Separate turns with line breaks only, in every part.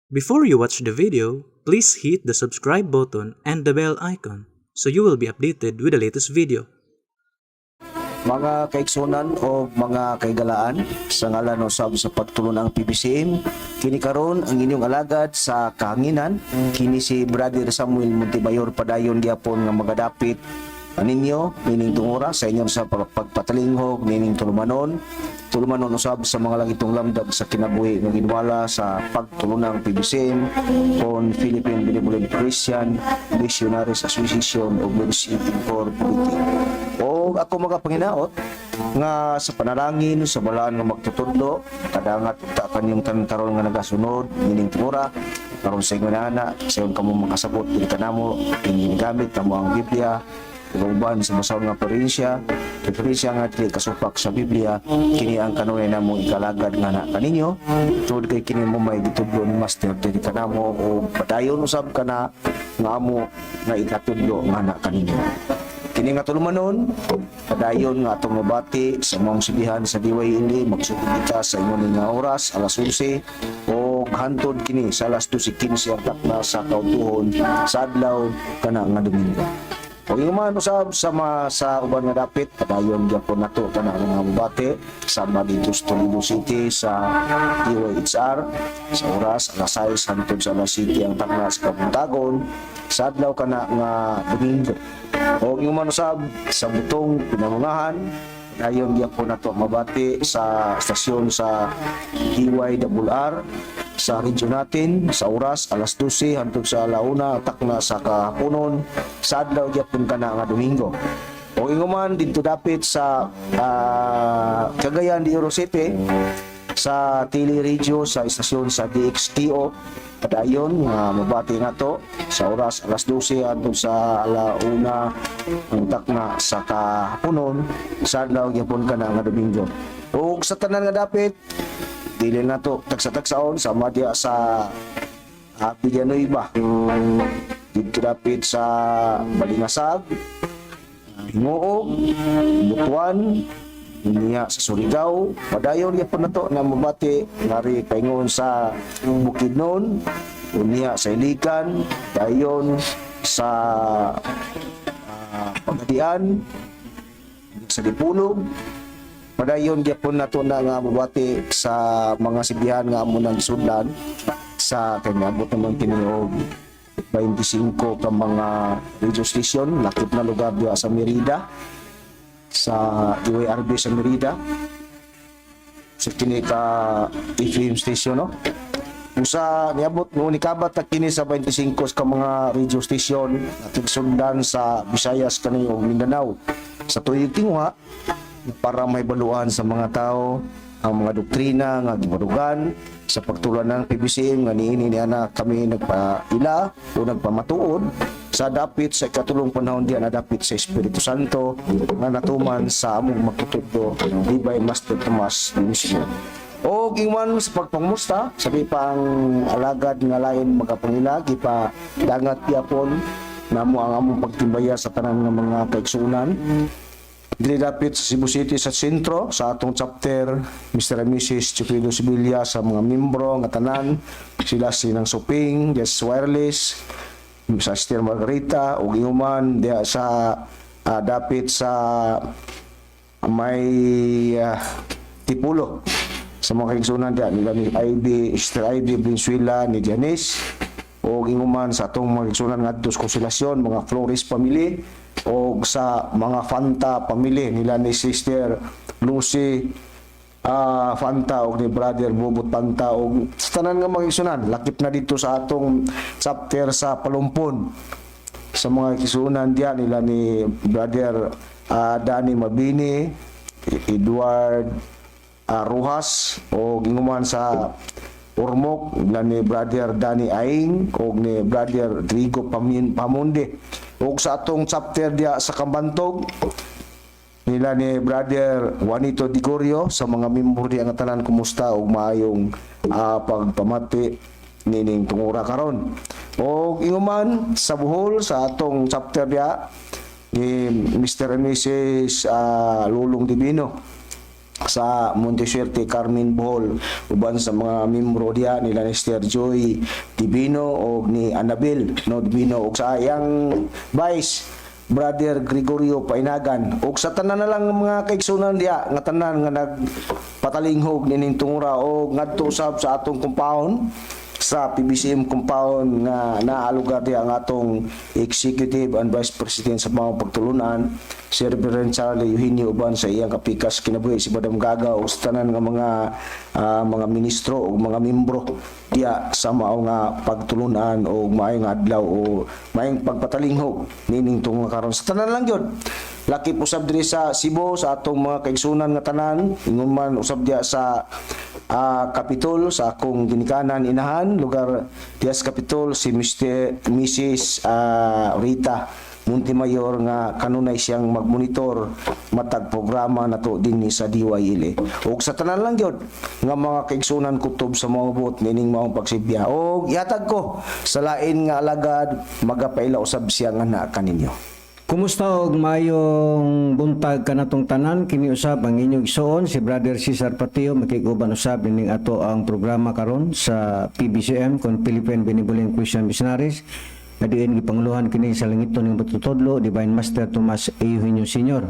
Before you watch the video, please hit the subscribe button and the bell icon so you will be updated with the latest video.
Mga kaigsunan o mga kaigalaan, sa ngalan usab sa pagtulon ang PBCM, kini karon ang inyong alagad sa kahanginan, kini si Brother Samuel Montemayor, padayon gyapon nga magadapit ninyo nining tungura sa inyong sa pagpatalinghog nining tulumanon, tulumanon usab sa mga langitong lamdag sa kinabuhi nga ginwala sa pagtulunang PBCM kon Philippine Benevolent Christian Missionaries Association of Mercy Incorporated. O ako mga panginaot nga sa panalangin sa balaan nga magtutudlo, kadangat ta kanyong tanan karon nga nagasunod nining tungura karon sa ingon ana, sayon kamo makasabot dili kanamo kini gamit kamo ang Biblia ug uban sa basahon nga referensya, referensya nga dili kasupak sa Biblia. Kini ang kanunay namong ikalagad nga na kaninyo tungod kay kini mo may gitudlo ni Master dili kanamo o padayon usab kana nga amo nga ikatudlo nga na kaninyo. Kini nga tulumanon, padayon nga atong mabati sa maong sibihan sa DYLA. Magsugod kita sa ingon nga oras, alas 11, o hantod kini sa alas 12:15 ang takna sa kautuhon sa adlaw kana nga Domingo. O yung man usab sa ma, sa uban nga dapit, padayon gyapon nato kana nga mabati sama dito sa Toledo City sa DYHR sa oras alas 6 hantod sa alas 7 ang takna sa kabuntagon sa adlaw kana nga Domingo. O yung man usab sa butong pinamungahan, dayon gyapon nato mabati sa estasyon sa DYRR sa region natin sa oras alas 12 hantod sa alauna takna sa kahaponon sa adlaw gyapon kana nga Domingo. O inguman didto dapit sa Cagayan de Oro City sa Tele Radio sa istasyon sa DXTO, padayon nga mabati nato sa oras alas 12 hantod sa alauna ang takna sa kahaponon sa adlaw gyapon kana nga Domingo. Ug sa tanan nga dapit, dili nato tagsa-tagsaon sa madya sa Villanueva didto dapit sa Balingasag, Gingoog, Butuan, niya sa Surigao, padayon gyapon nato na mabati ngari paingon sa Bukidnon, unya sa Ilican, dayon sa Pagadian, sa Dipolog. Padayon gyapon nato na nga mabati sa mga sibihan nga amo nang gisudlan sa kay niabot naman kini og 25 ka mga radio station, lakip na lugar diha sa Merida, sa DYRB sa Merida, sa kini ka FM station, no? Usa niabot no nikabat na kini sa 25 ka mga radio station atong sundan sa Visayas kani ug Mindanao sa tuyog tinguha para mahibaluan sa mga tao ang mga doktrina nga gibarugan sa pagtulunan ng PBCM nga niini niya na kami nagpaila o nagpamatuod sa dapit sa ikatulong panahon diya na dapit sa Espiritu Santo nga natuman sa among magtutudlo, Divine Master Tomas Dionisio. O ingwan sa pagpangmusta, sabi pa ang alagad nga lain magapangila, gipa dangat gyapon namo ang among pagtimbaya sa tanan nga mga kaigsuonan dili dapit sa Cebu City sa sentro sa atong chapter, Mr. and Mrs. Chufilo Sevilla, sa mga membro nga tanan sila, sinang Suping, Yes Wireless, sa Sister Margarita, ug iuman diha sa dapit sa may Tipulo sa mga kaigsunan diha nila ni Ivy, Sister Ivy Venezuela, ni Janice, o inguman sa atong mga kaigsunan ngadto sa Konsolasyon, mga Flores family, o sa mga Fanta family nila ni Sister Lucy Fanta o ni Brother Bobot Fanta, o sa tanan nga mga kaigsunan lakip na dito sa atong chapter sa Palumpon, sa mga kaigsunan diya nila ni Brother Danny Mabini, Edward Rojas, o ginguman sa Ormoc nila ni Brother Danny Aing o ni Brother Drigo Pamunde, o sa atong chapter diya sa Kambantog nila ni Brother Juanito Digorio, sa mga membro diya nga tanan, kumusta ug maayong pagpamati nining tungura karon. Og inguman sa Bohol sa atong chapter diya ni Mr. and Mrs. Lulong Divino. Sa Montesuerte, Carmen, Bohol, uban sa mga membro diha nila ni Esther Joy Divino og ni Annabel, no, Divino, og sa iyang vice, Brother Gregorio Painagan, og sa tanan na lang mga kaigsunan diha nga tanan nga nagpatalinghog nining tungura, og ngadto usab sa atong compound, sa PBCM compound nga naa lugar diha ang atong Executive and Vice President sa mga pagtulunan, si Reverend Charlie Eugenio, uban sa iyang kapikas kinabuhi, si Madam Gaga, ug sa tanan nga mga ministro ug mga membro diya sa mao nga pagtulunan, og maayong adlaw o maayong pagpatalinghog nining tunga karon sa tanan lang gyud. Lakip usab diri sa Cebu sa atong mga kaigsunan nga tanan, ingon man usab diya sa Kapitol, sa akong ginikanan inahan, lugar diya sa Kapitol, si Mr. Mrs. Rita Montemayor nga kanunay siyang magmonitor matag programa nato dinhi sa DYLA, ug sa tanan lang gyud nga mga kaigsunan kutob sa moabot nining maong pagsibya, og ihatag ko sa lain nga alagad, magapaila usab siya nga naa kaninyo.
Kumusta og maayong buntag kanatong tanan. Kini usab ang inyong igsoon, si Brother Cesar Patio, makiguban usab ining ato ang programa karon sa PBCM kon Philippine Benevolent Christian Missionaries nga diin gipanguluhan kini sa langiton ng patutudlo, Divine Master Tomas A. Eugenio Sr.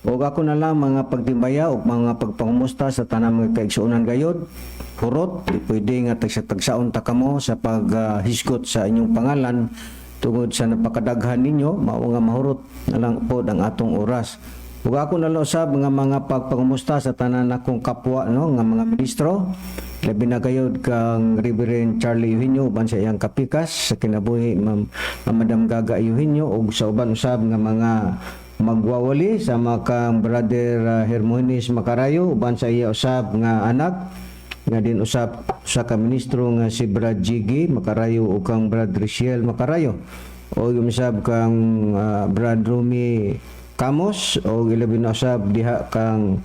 Og ako na lang mga pagtimbaya ug mga pagpangumusta sa tanang mga kaigsuonan gayod. Hurot, di pwede nga tagsa-tagsaon ta kamo sa paghisgot sa inyong pangalan tungod sa napakadaghan ninyo, mao nga mahurot na lang pod ang atong oras. Ug ako na lang usab nga mga pagpangumusta sa tanan akong kapwa, no, nga mga ministro, labi na gayod kang Reverend Charlie Eugenio uban sa iyang kapikas sa kinabuhi, Ma'am Madam Gaga Eugenio, ug sa uban usab nga mga magwawali sama kang Brother Hermogenes Macarayo uban sa iya usab nga anak nga din usab sa ka ministro nga si Brad Jiggy Macarayo ug kang Brad Richiel Macarayo o yung usab kang Brad Rumi Camos o ilabi na usab diha kang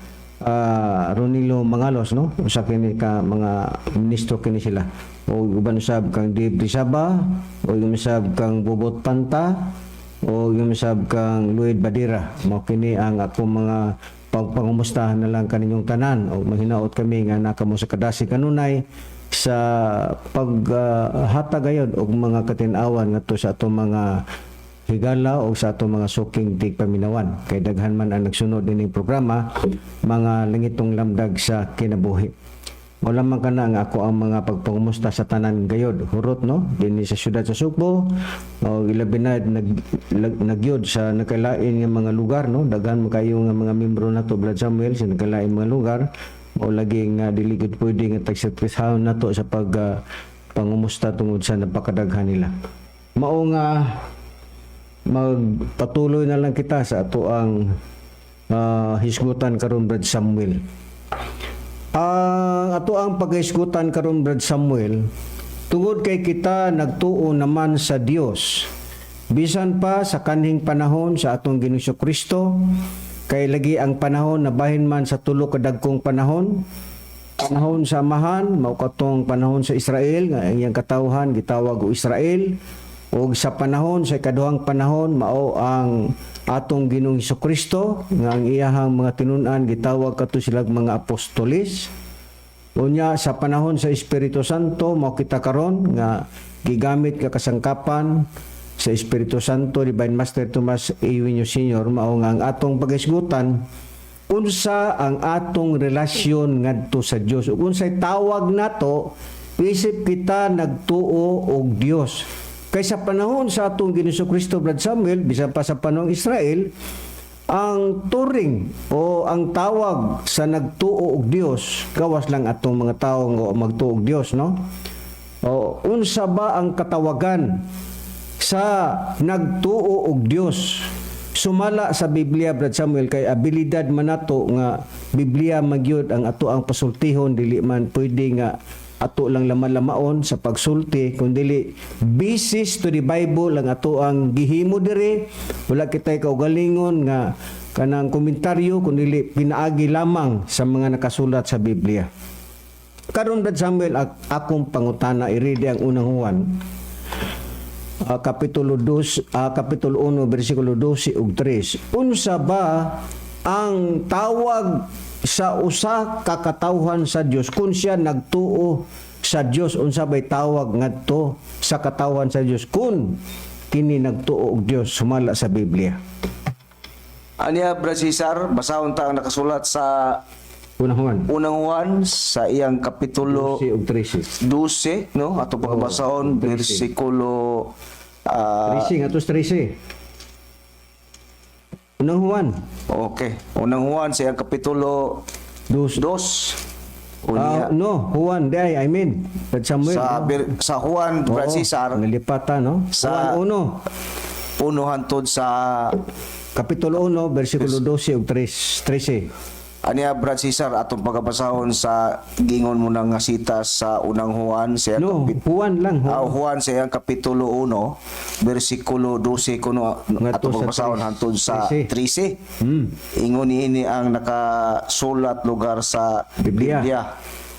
Ronilo Mangalos, no, usa kini ka mga ministro kini sila, o uban usab kang Dave Disaba o yung usab kang Bobot Panta o yung usab kang Lloyd Badira. Mao kini ang akong mga pagpangumustahan na lang kaninyong tanan, o mahinaot kami nga nakamo sa kadasi kanunay sa paghatag gayod og mga katin-awan ngadto sa atong mga higala o sa atong mga suking tigpaminawan, kay daghan man ang nagsunod ining programa, mga langitong lamdag sa kinabuhi. Wala man kana nga ako ang mga pagpangumusta sa tanan gayod. Hurot, no, dinhi sa syudad sa Sugbo o ilabi na nagyod sa nakalain nga mga lugar, no. Daghan man kayo nga mga membro nato, Brad Samuel, sa nakalain mga lugar, o lagi nga dili gud pwede nga tagsatisahon nato sa pag pangumusta tungod sa napakadaghan nila. Mao nga magpatuloy na lang kita sa ato ang hisgutan karon, Brad Samuel. Ang ato ang paghisgutan karon, Brad Samuel, tungod kay kita nagtuo naman sa Dios bisan pa sa kanhing panahon sa atong Ginoong Kristo, kay lagi ang panahon na bahin man sa tulo ka dagkong panahon. Panahon sa Amahan, mao katong panahon sa Israel nga ang iyang katawhan gitawag og Israel, ug sa panahon sa ikaduhang panahon mao ang atong Ginoong Kristo nga ang iyahang mga tinun-an gitawag kato silang mga apostolis. Unya sa panahon sa Espiritu Santo, mao kita karon nga gigamit ka kasangkapan sa Espiritu Santo, Divine Master Tomas Eugenio Sr. Mao nga ang atong paghisgutan, unsa ang atong relasyon ngadto sa Dios ug unsay tawag nato isip kita nagtuo og Dios. Kay sa panahon sa atong Ginoong Kristo, Brad Samuel, bisan pa sa panahon Israel, ang turing o ang tawag sa nagtuo og Dios, gawas lang atong mga tawo nga magtuo og Dios, no, o unsa ba ang katawagan sa nagtuo og Dios sumala sa Biblia, Brad Samuel? Kay abilidad man nato nga Biblia magyud ang ato ang pasultihon, dili man pwede nga ato lang laman-lamaon sa pagsulti kun dili basis to the Bible ang ato ang gihimo diri. Wala kitay kaugalingon nga kanang komentaryo kun dili pinaagi lamang sa mga nakasulat sa Biblia. Karon, Brad Samuel, akong pangutana, iridi ang Unang Juan kapitulo 2, kapitulo 1 bersikulo 12 ug 3. Unsa ba ang tawag sa usa ka katawhan sa Dios kung siya nagtuo sa Dios? Unsa bay tawag ngadto sa katawhan sa Dios kung kini nagtuo og Dios sumala sa Biblia?
Anya, Brad Cesar, basahon ta ang nakasulat sa
Unang Juan
Unang Juan sa iyang kapitulo
12 ug 13.
12, no? Ato pagkabasahon bersikulo
13 ngadto sa 13. Unang Juan
Okay. Unang Juan sa iyang kapitulo
2.
2. Unya,
Ah, no, Juan, di I mean, Brad Samuel.
sa
no?
sa Juan, Brad
Oo,
Cesar,
nalipatan, no?
Sa-
Juan 1,
uno hantod sa
Kapitulo 1, versikulo 12 ug 3, 13.
Anya, Brad Cesar, atong pagkabasahon sa gingon mo na nga sita sa Unang Juan sa iyang
No, Juan lang. Juan.
Ah, Juan sa iyang kapitulo 1 bersikulo 12 kuno
Ngadto
atong
sa
pagbasahon hantod sa
13.
13. Ingon niini ang nakasulat lugar sa
Biblia.
Biblia.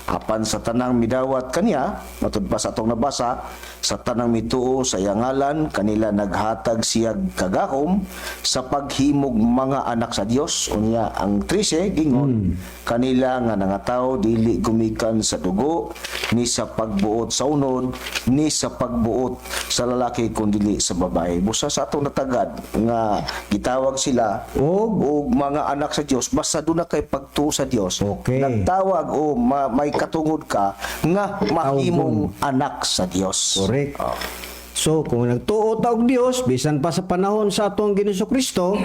Apan sa tanang midawat kaniya, matud pa sa atong nabasa, sa tanang mituo sa iyang ngalan, kanila naghatag siya kagahom sa paghimog mga anak sa Dios. Unya ang 13 gingon, kanila nga nangataw dili gumikan sa dugo, ni sa pagbuot sa unod, ni sa pagbuot sa lalaki kundili sa babae. Busa sa atong natagad nga gitawag sila
Og
og mga anak sa Dios basta doon na kay pagtuo sa Dios. Nagtawag o may katungod ka nga mahimong anak sa Dios.
Correct. So, kung nagtuo ta og Dios bisan pa sa panahon sa atong Ginoong Kristo,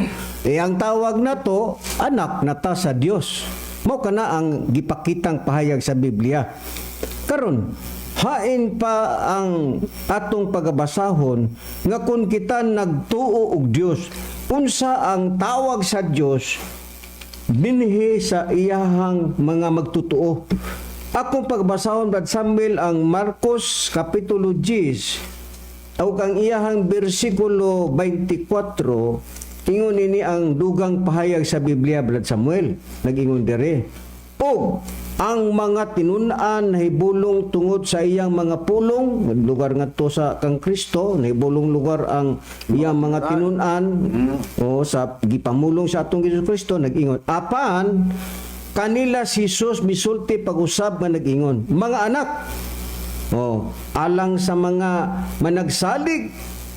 eh ang tawag nato anak na ta sa Dios. Mao kana ang gipakitang pahayag sa Biblia. Karon, hain pa ang atong pagabasahon nga kung kita nagtuo og Dios, unsa ang tawag sa Dios dinhi sa iyahang mga magtutuo? Akong pagbasahon, Brad Samuel, ang Marcos Kapitulo 10 o kang iyahang bersikulo 24. Ingon ini ang dugang pahayag sa Biblia, Brad Samuel. Nag-ingon dire, "Og ang mga tinun-an nahibulong tungod sa iyang mga pulong." Lugar ngadto sa kang Kristo, nahibulong lugar ang iyang mga tinun-an o sa gipamulong sa atong Hesus Kristo. Nag-ingon, "Apan kanila si Jesus misulti pag-usab nga nag-ingon, 'Mga anak.'" Oh, alang sa mga managsalig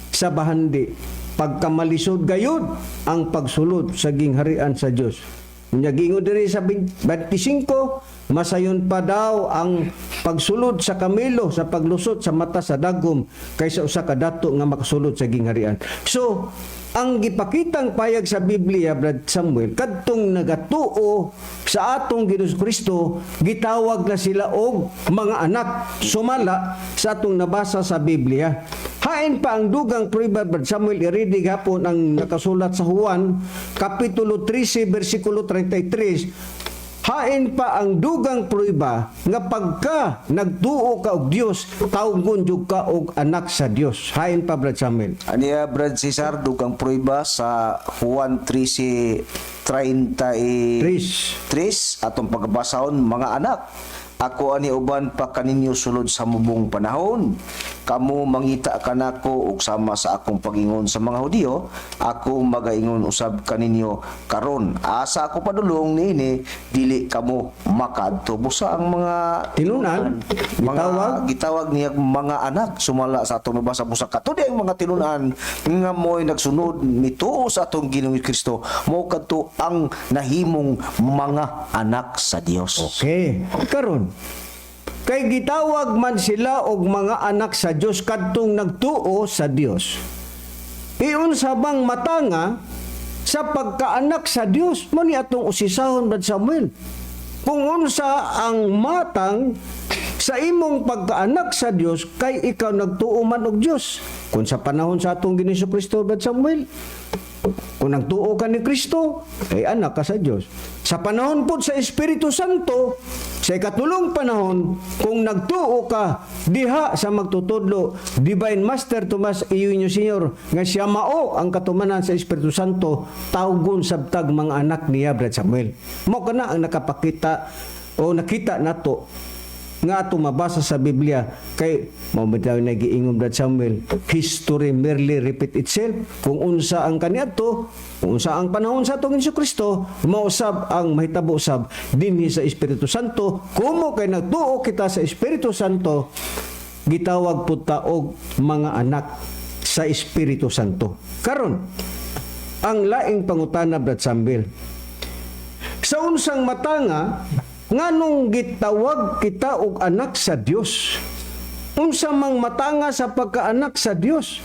sa bahandi, pagkamalisod gayud ang pagsulod sa gingharian sa Dios. Unya gingon diri sa 25, masayon pa daw ang pagsulod sa kamelo sa paglusot sa mata sa dagom kaysa usa ka dato nga makasulod sa gingharian. So, ang gipakitang payag sa Biblia, Brad Samuel, kadtong nagatuo sa atong Ginoong Kristo, gitawag na sila og mga anak sumala sa atong nabasa sa Biblia. Hain pa ang dugang prueba, Brad Samuel, iridi gapon ang nakasulat sa Juan, Kapitulo 13, versikulo 33. Hain pa ang dugang prueba nga pagka nagtuo ka og Dios, tawgon jud ka og anak sa Dios. Hain pa, Brad Samuel.
Aniya, Brad Cesar, dugang prueba sa Juan 13:33
Tris.
Atong pagbasahon, "Mga anak, ako ani uban pa kaninyo sulod sa mubong panahon. Kamo mangita kanako ug sama sa akong pagingon sa mga Hudiyo, ako magaingon usab kaninyo karon. Asa ako padulong niini dili kamo makadto." Busa ang mga
Tinunan,
mga
gitawag.
Gitawag niya mga anak sumala sa atong nabasa. Busa kato ang mga tinunan nga mo'y nagsunod mituo sa atong Ginoong Kristo, mo kadto ang nahimong mga anak sa Dios.
Okay. Karon, kay gitawag man sila og mga anak sa Dios kadtong nagtuo sa Dios. Iunsa bang matanga sa pagkaanak sa Dios? Mo ni atong usisahon, Brad Samuel. Kung unsa ang matang sa imong pagkaanak sa Dios kay ikaw nagtuo man og Dios. Kung sa panahon sa atong Ginoong Kristo, Brad Samuel, kung nagtuo ka ni Kristo, ay anak ka sa Diyos. Sa panahon po sa Espiritu Santo, sa ikatulong panahon, kung nagtuo ka diha sa magtutudlo, Divine Master Tomas Eugenio Senior, nga siya mao ang katumanan sa Espiritu Santo, tawgon sabtag mga anak niya, Brad Samuel. Mao kana ang nakapakita o nakita nato. Nga ato mabasa sa Biblia kay mao bitaw nagiingon, Brad Samuel, history merely repeat itself. Kung unsa ang kaniadto, kung unsa ang panahon sa atong Hesus Kristo, mausab ang mahitabo usab dinhi sa Espiritu Santo. Kumo kay nagtuo kita sa Espiritu Santo, gitawag pud ta og mga anak sa Espiritu Santo. Karon, ang laing pangutana, Brad Samuel, sa unsang matanga, nganong gitawag kita og anak sa Dios? Unsa mang matanga sa pagkaanak sa Dios?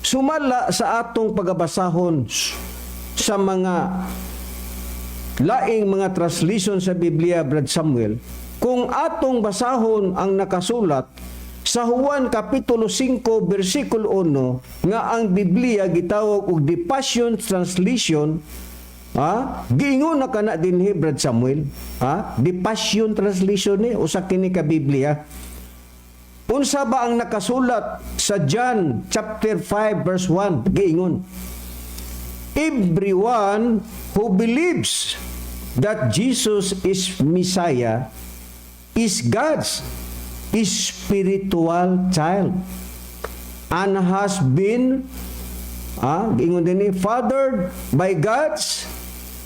Sumala sa atong pagabasahon sa mga laing mga translation sa Biblia, Brad Samuel, kung atong basahon ang nakasulat sa Juan Kapitulo 5 versikulo 1 nga ang Biblia gitawag og The Passion Translation, ha, giingon na kana dinhi, Brad Samuel, ha, The Passion Translation ni usa kini ka Biblia. Unsa ba ang nakasulat sa John chapter 5 verse 1? Giingon, "Everyone who believes that Jesus is Messiah is God's spiritual child and has been," giingon din ni, "fathered by God's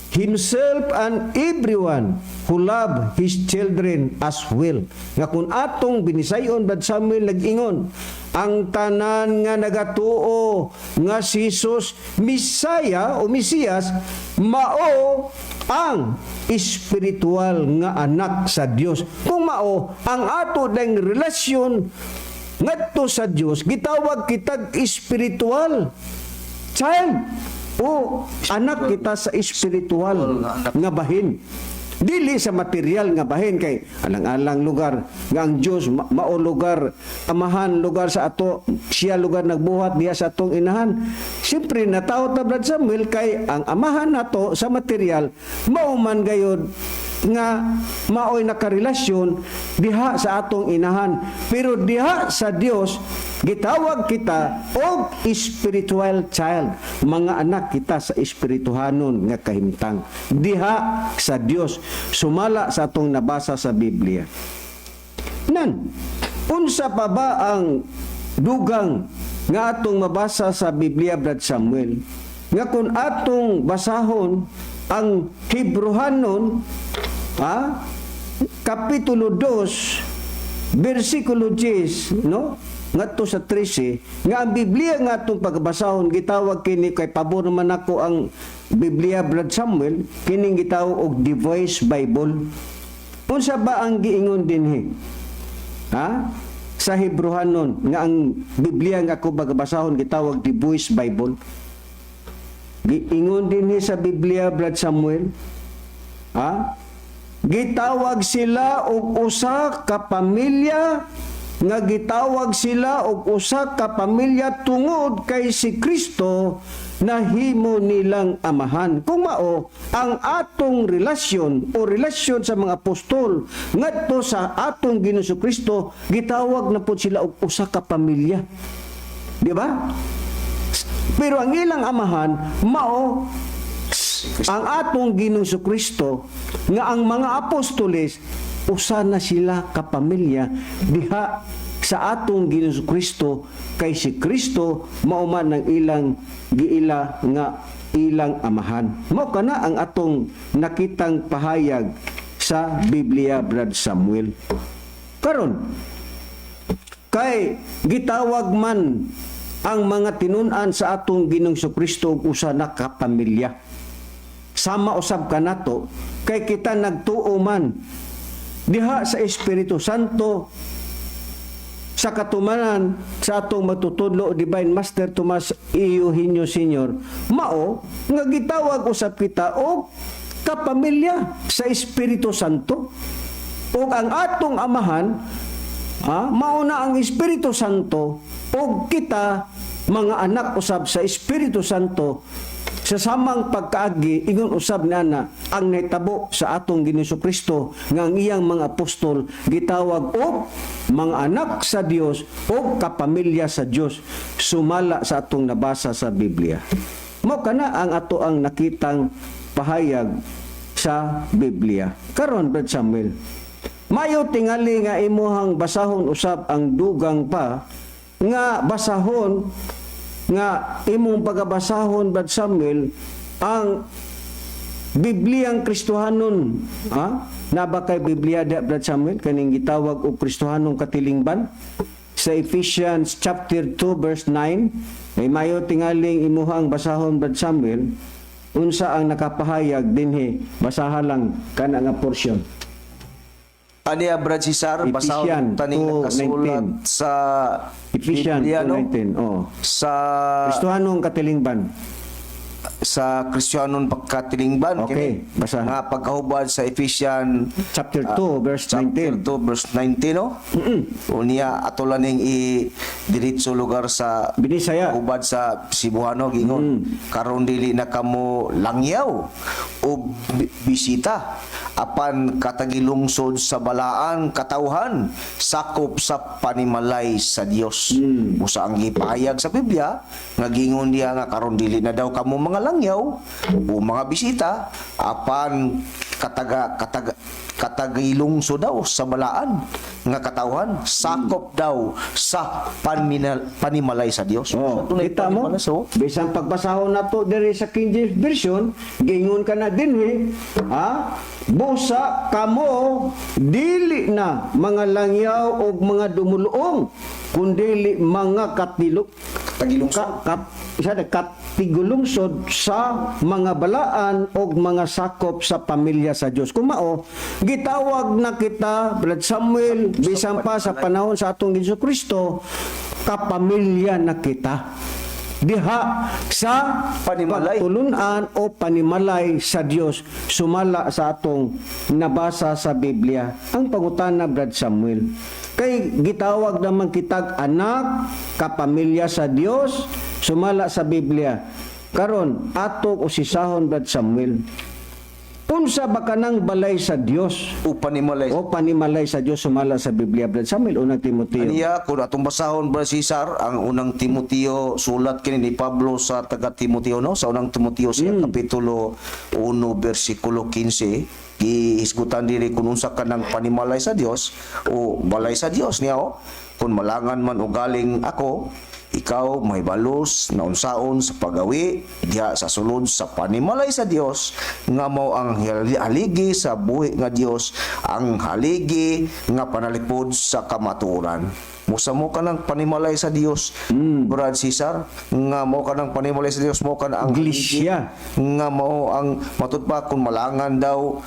himself and everyone who love his children as well." Nga kung atong binisayon, Brad Samuel, nag-ingon ang tanan nga nagatuo nga si Jesus Misaya o Mesiyas, mao ang espiritual nga anak sa Dios. Kung mao ang ato dang relasyon ngadto sa Dios, gitawag kitag espiritual child o anak kita sa espiritual nga bahin, dili sa material nga bahin, kay alang-alang lugar nga ang Dios mao lugar amahan, lugar sa ato, siya lugar nagbuhat diha sa atong inahan. Siyempre natawo ta, Brad Samuel, kay ang amahan nato sa material mao man gayod nga maoy nakarelasyon diha sa atong inahan, pero diha sa Dios gitawag kita og spiritual child, mga anak kita sa espirituhanon nga kahimtang diha sa Dios, sumala sa atong nabasa sa Biblia. Nan unsa pa ba ang dugang nga atong mabasa sa Biblia, Brad Samuel, nga kung atong basahon ang Hebrohanon, Kapitulo 2 versikulo 10, no, ngadto sa 13, nga ang Biblia nga atong pagbasahon gitawag kini, kay pabor naman ako ang Biblia, Brad Samuel, kining gitawag og The Voice Bible. Unsa ba ang giingon dinhi, ha, sa Hebrohanon, nga ang Biblia nga ako pagbasahon gitawag The Voice Bible? Giingon dinhi sa Biblia, Brad Samuel, ha, gitawag sila og usa ka pamilya, nga gitawag sila og usa ka pamilya tungod kay si Kristo nahimo nilang amahan. Kung mao, ang atong relasyon o relasyon sa mga apostol ngadto sa atong Ginoong Kristo, gitawag na pud sila og usa ka pamilya. Di ba? Pero ang ilang amahan mao ang atong Ginoong Kristo, nga ang mga apostoles usa na sila kapamilya diha sa atong Ginoong Kristo, kay si Kristo mao man ang ilang giila nga ilang amahan. Mao kana ang atong nakitang pahayag sa Biblia, Brad Samuel. Karon, kay gitawag man ang mga tinun-an sa atong Ginoong Kristo og usa na kapamilya. Sama usab kanato kay kita nagtuo man diha sa Espiritu Santo sa katumanan sa atong matutudlo, Divine Master Tomas E. Eugenio Sr., mao nga gitawag usab kita og kapamilya sa Espiritu Santo ug ang atong amahan, mao na ang Espiritu Santo, ug kita mga anak usab sa Espiritu Santo sa samang pagkaagi. Ingon usab nana ang nahitabo sa atong Ginoong Kristo nga ang iyang mga apostol gitawag og mga anak sa Dios o kapamilya sa Dios, sumala sa atong nabasa sa Biblia. Mao kana ang ato ang nakitang pahayag sa Biblia. Karon, Brad Samuel, Mayo tingali nga imuhang basahon usab ang dugang pa nga basahon nga imong pagabasahon, Brad Samuel, ang Bibliang Kristohanon, ha? Naba kay Biblia da, Brad Samuel, kaning gitawag og Kristohanong katilingban sa Ephesians chapter 2 verse 9? Ay mayo tingaling imuhang basahon, Brad Samuel, unsa ang nakapahayag dinhi. Basaha lang kana nga portion.
Aniya, Brad Cesar,
Ephesians
basahon taning
2:19.
nakasulat sa
Ephesians
Biblia, no?
2:19, oh.
Sa
Kristohanong katilingban.
Sa Kristiyanon pagkatilingban
Okay,
kini
basahan.
nga pagkahubad sa Ephesians
Chapter 2 verse
chapter
19.
2 verse 19, no? Unya ato laning i diretso lugar sa
Binisaya.
hubad sa Cebuano. Gingon, "Karon dili na kamo langyaw o bisita apan katagilungsod sa balaan katawhan, sakop sa panimalay sa Dios." Usa ang gipahayag sa Biblia nga gingon niya nga karon dili na daw kamo mga langyaw o mga bisita apan kataga kataga katagilungsod daw sa balaan nga katawhan, sakop daw sa panimalay sa Dios.
Oh,
So, tunay
kita mo,
panimalay, so,
bisan pagbasahon nato diri sa King James Version, gingon ka na dinhi, ha? "Busa kamo dili na mga langyaw og mga dumuluong, kundili mga katilok
Tagilungsod.
ka, isa na, katigulungsod sa mga balaan og mga sakop sa pamilya sa Dios." Kung mao, gitawag na kita, Brad Samuel, bisan pa sa panahon sa atong Hesus Kristo, kapamilya na kita diha sa
Panimalay.
Pagtulunan o panimalay sa Dios sumala sa atong nabasa sa Biblia. Ang pangutana, Brad Samuel, kay gitawag naman kitag anak, kapamilya sa Dios sumala sa Biblia. Karon atong usisahon, Brad Samuel, unsa ba kanang balay sa Dios
O panimalay.
o panimalay sa Dios sumala sa Biblia, Brad Samuel? Unang Timoteo.
Aniya, kung atong basahon, Brad Cesar, ang Unang Timoteo, sulat kini ni Pablo sa taga Timoteo, no? Sa Unang Timoteo sa kapitulo 1 bersikulo 15, gihisgutan diri kung unsa kanang panimalay sa Dios o balay sa Dios niya, oh. "Kung malangan man o galing ako, ikaw may balos na unsaon sa pagawi diha sa sulod sa panimalay sa Dios nga mao ang haligi sa buhi nga Dios, ang haligi nga panalipod sa kamatuoran." Musa mo kanang panimalay sa Dios, Brad Cesar, nga mo kanang panimalay sa Dios, mo kana ang
Iglesia.
Haligi nga mao ang matud pa kung malangan daw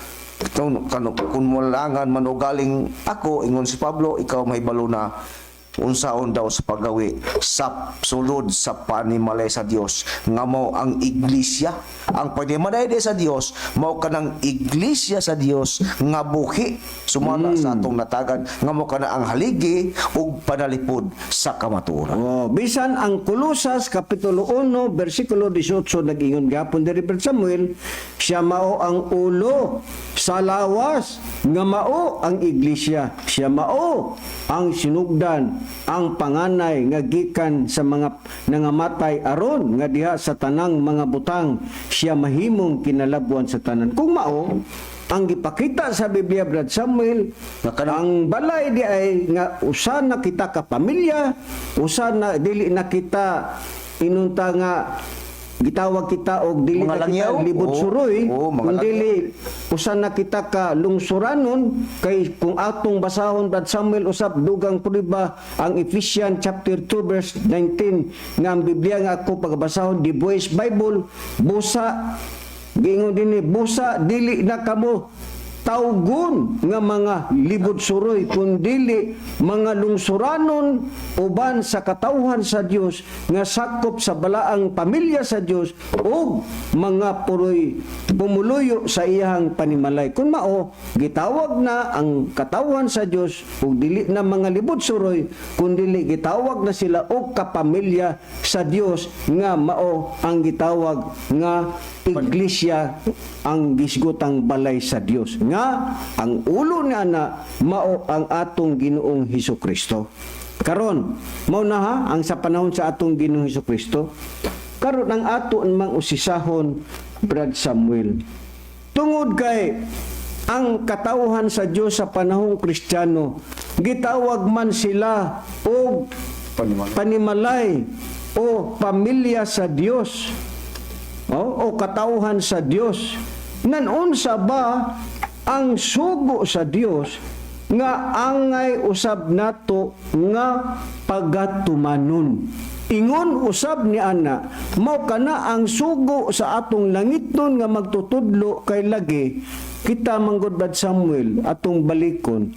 kung malangan man o galing ako, ingon si Pablo, ikaw may balo na unsaon daw sa paggawi sa sulod sa panimalay sa Dios nga mao ang iglesia. Ang panimalay sa Dios mao kanang iglesia sa Dios nga buhi sumala sa atong natagan nga mao kana ang haligi ug panalipod sa kamatuoran.
Oh, bisan ang Kolosas kapitulo 1 bersikulo 18 nag-ingon gapon diri, Brad Samuel, siya mao ang ulo sa lawas nga mao ang iglesia. Siya mao ang sinugdan, ang panganay nga gikan sa mga nangamatay aron nga diha sa tanang mga butang siya mahimong kinalabwan sa tanan. Kung mao ang gipakita sa Biblia, Brad Samuel,
Nga kanang-
ang balay di ay nga usa na kita ka pamilya, usa na dili na kita inunta nga gitawag kita og dili
Mga
na kita
langyaw?
libod
Oo.
suroy,
Oo, mga
kung dili usa na kita ka lungsuranon. Kay kung atong basahon, Brad Samuel, usab dugang prueba ang Ephesians chapter 2 verse 19 nga ang Biblia nga ako pagbasahon, the Voice Bible, busa giingon dinhi, "Busa dili na kamo tawgon nga mga libod suroy kundili mga lungsuranon uban sa katawhan sa Dios nga sakop sa balaang pamilya sa Dios ug mga puroy pumuluyo sa iyang panimalay." Kung mao, gitawag na ang katawhan sa Dios ug dili na mga libod suroy kundili gitawag na sila og kapamilya sa Dios nga mao ang gitawag nga iglesia, ang gisgutang balay sa Dios nga ang ulo ni ana mao ang atong Ginoong Hesus Kristo. Karon mao na ha ang sa panahon sa atong Ginoong Hesus Kristo. Karon ang ato mang usisahon, Brad Samuel, tungod kay Ang katawhan sa Dios sa panahong Kristiyano, gitawag man sila og
Panimalay.
Panimalay o pamilya sa Dios o katawhan sa Dios. Nanunsa ba ang sugo sa Dios nga angay usab nato nga pagatumanon? Ingon usab ni ana, mao kana ang sugo sa atong langitnon nga magtutudlo, kay lagi kita manggod, Brad Samuel, atong balikon,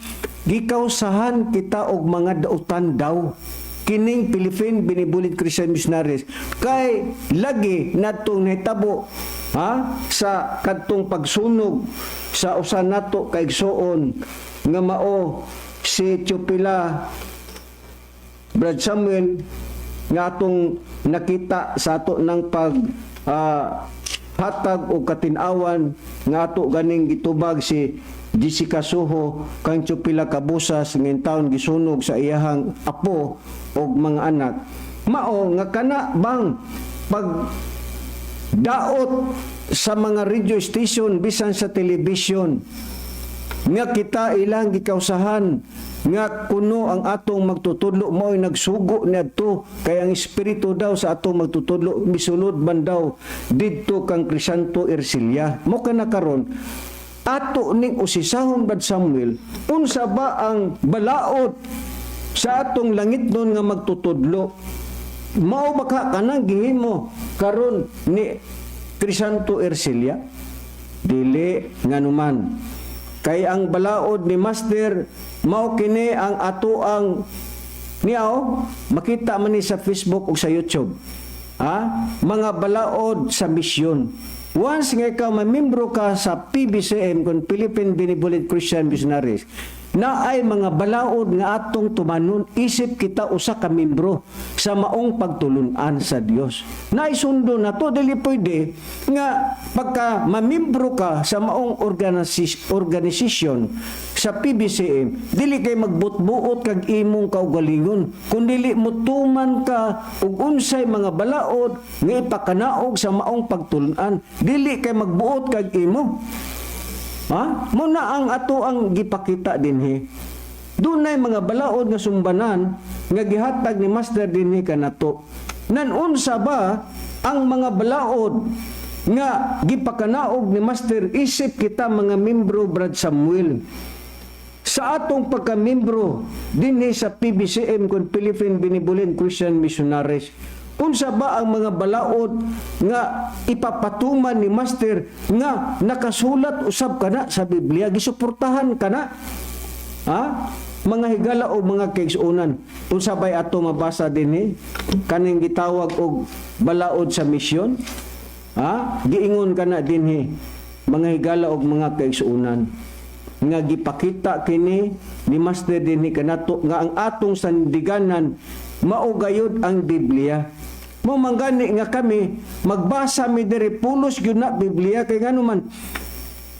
gikawsahan kita og mga dautan daw kining Philippine Benevolent Christian Missionaries, kay lagi natong nahitabo, ha, sa kadtong pagsunog sa usa nato ka igsuon nga mao si Chupila, Brad Samuel, nga atong nakita sa ato ng pag hatag og katin-awan nga ato ganing gitubag si Jessica Soho kang Chupila Cabusas ngayong taon gisunog sa iyahang apo og mga anak. Mao nga kana bang pag daot sa mga radio station bisan sa television nga kita ilang gikawsahan nga kuno ang atong magtutudlo mo'y nagsugo niadto, kay ang espiritu daw sa atong magtutudlo misulod man daw didto kang Crisanto Ercilia. Mo kana karon ato ning usisahon, Brad Samuel, unsa ba ang balaod sa atong langitnon nga magtutudlo? Mao ba ka kanang gihimo karon ni Crisanto Ercilia? Dili, nganuman kay ang balaod ni Master mao kini ang ato ang niyaw, makita man ni sa Facebook ug sa YouTube, ha, mga balaod sa misyon. Once nga ikaw mamembro ka sa PBCM, kung Philippine Benevolent Christian Missionaries, na ay mga balaod nga atong tumanon isip kita usa ka membro sa maong pagtulunan sa Dios. Naisundo na to. Dili pwede nga pagka mamembro ka sa maong organization sa PBCM, dili kay magbutbuot kag imong kaugalingon, kun dili mo tuman ka og unsay mga balaod nga ipakanaog sa maong pagtulunan. Dili kay magbuot kag imo. Ha? Muna ang ato ang gipakita dinhi. Dunay mga balaod nga sumbanan nga gihatag ni Master dinhi kanato. Nanunsa ba ang mga balaod nga gipakanaog ni Master isip kita mga membro, Brad Samuel? Sa atong pagkamembro dinhi sa PBCM, kun Philippine Benevolent Christian Missionaries, unsa ba ang mga balaod nga ipapatuman ni Master nga nakasulat usab kana sa Biblia, gisuportahan kana? Ha, mga higala o mga kaigsuonan, unsa bay ato mabasa dinhi kaning gitawag og balaod sa misyon? Ha, giingon kana dinhi, mga higala og mga kaigsuonan, nga gipakita kini ni Master dinhi kanato nga ang atong sandiganan mao gayud ang Biblia. Mo manggani nga kami magbasa mi diri, pulos gyud na Biblia, kay ngano man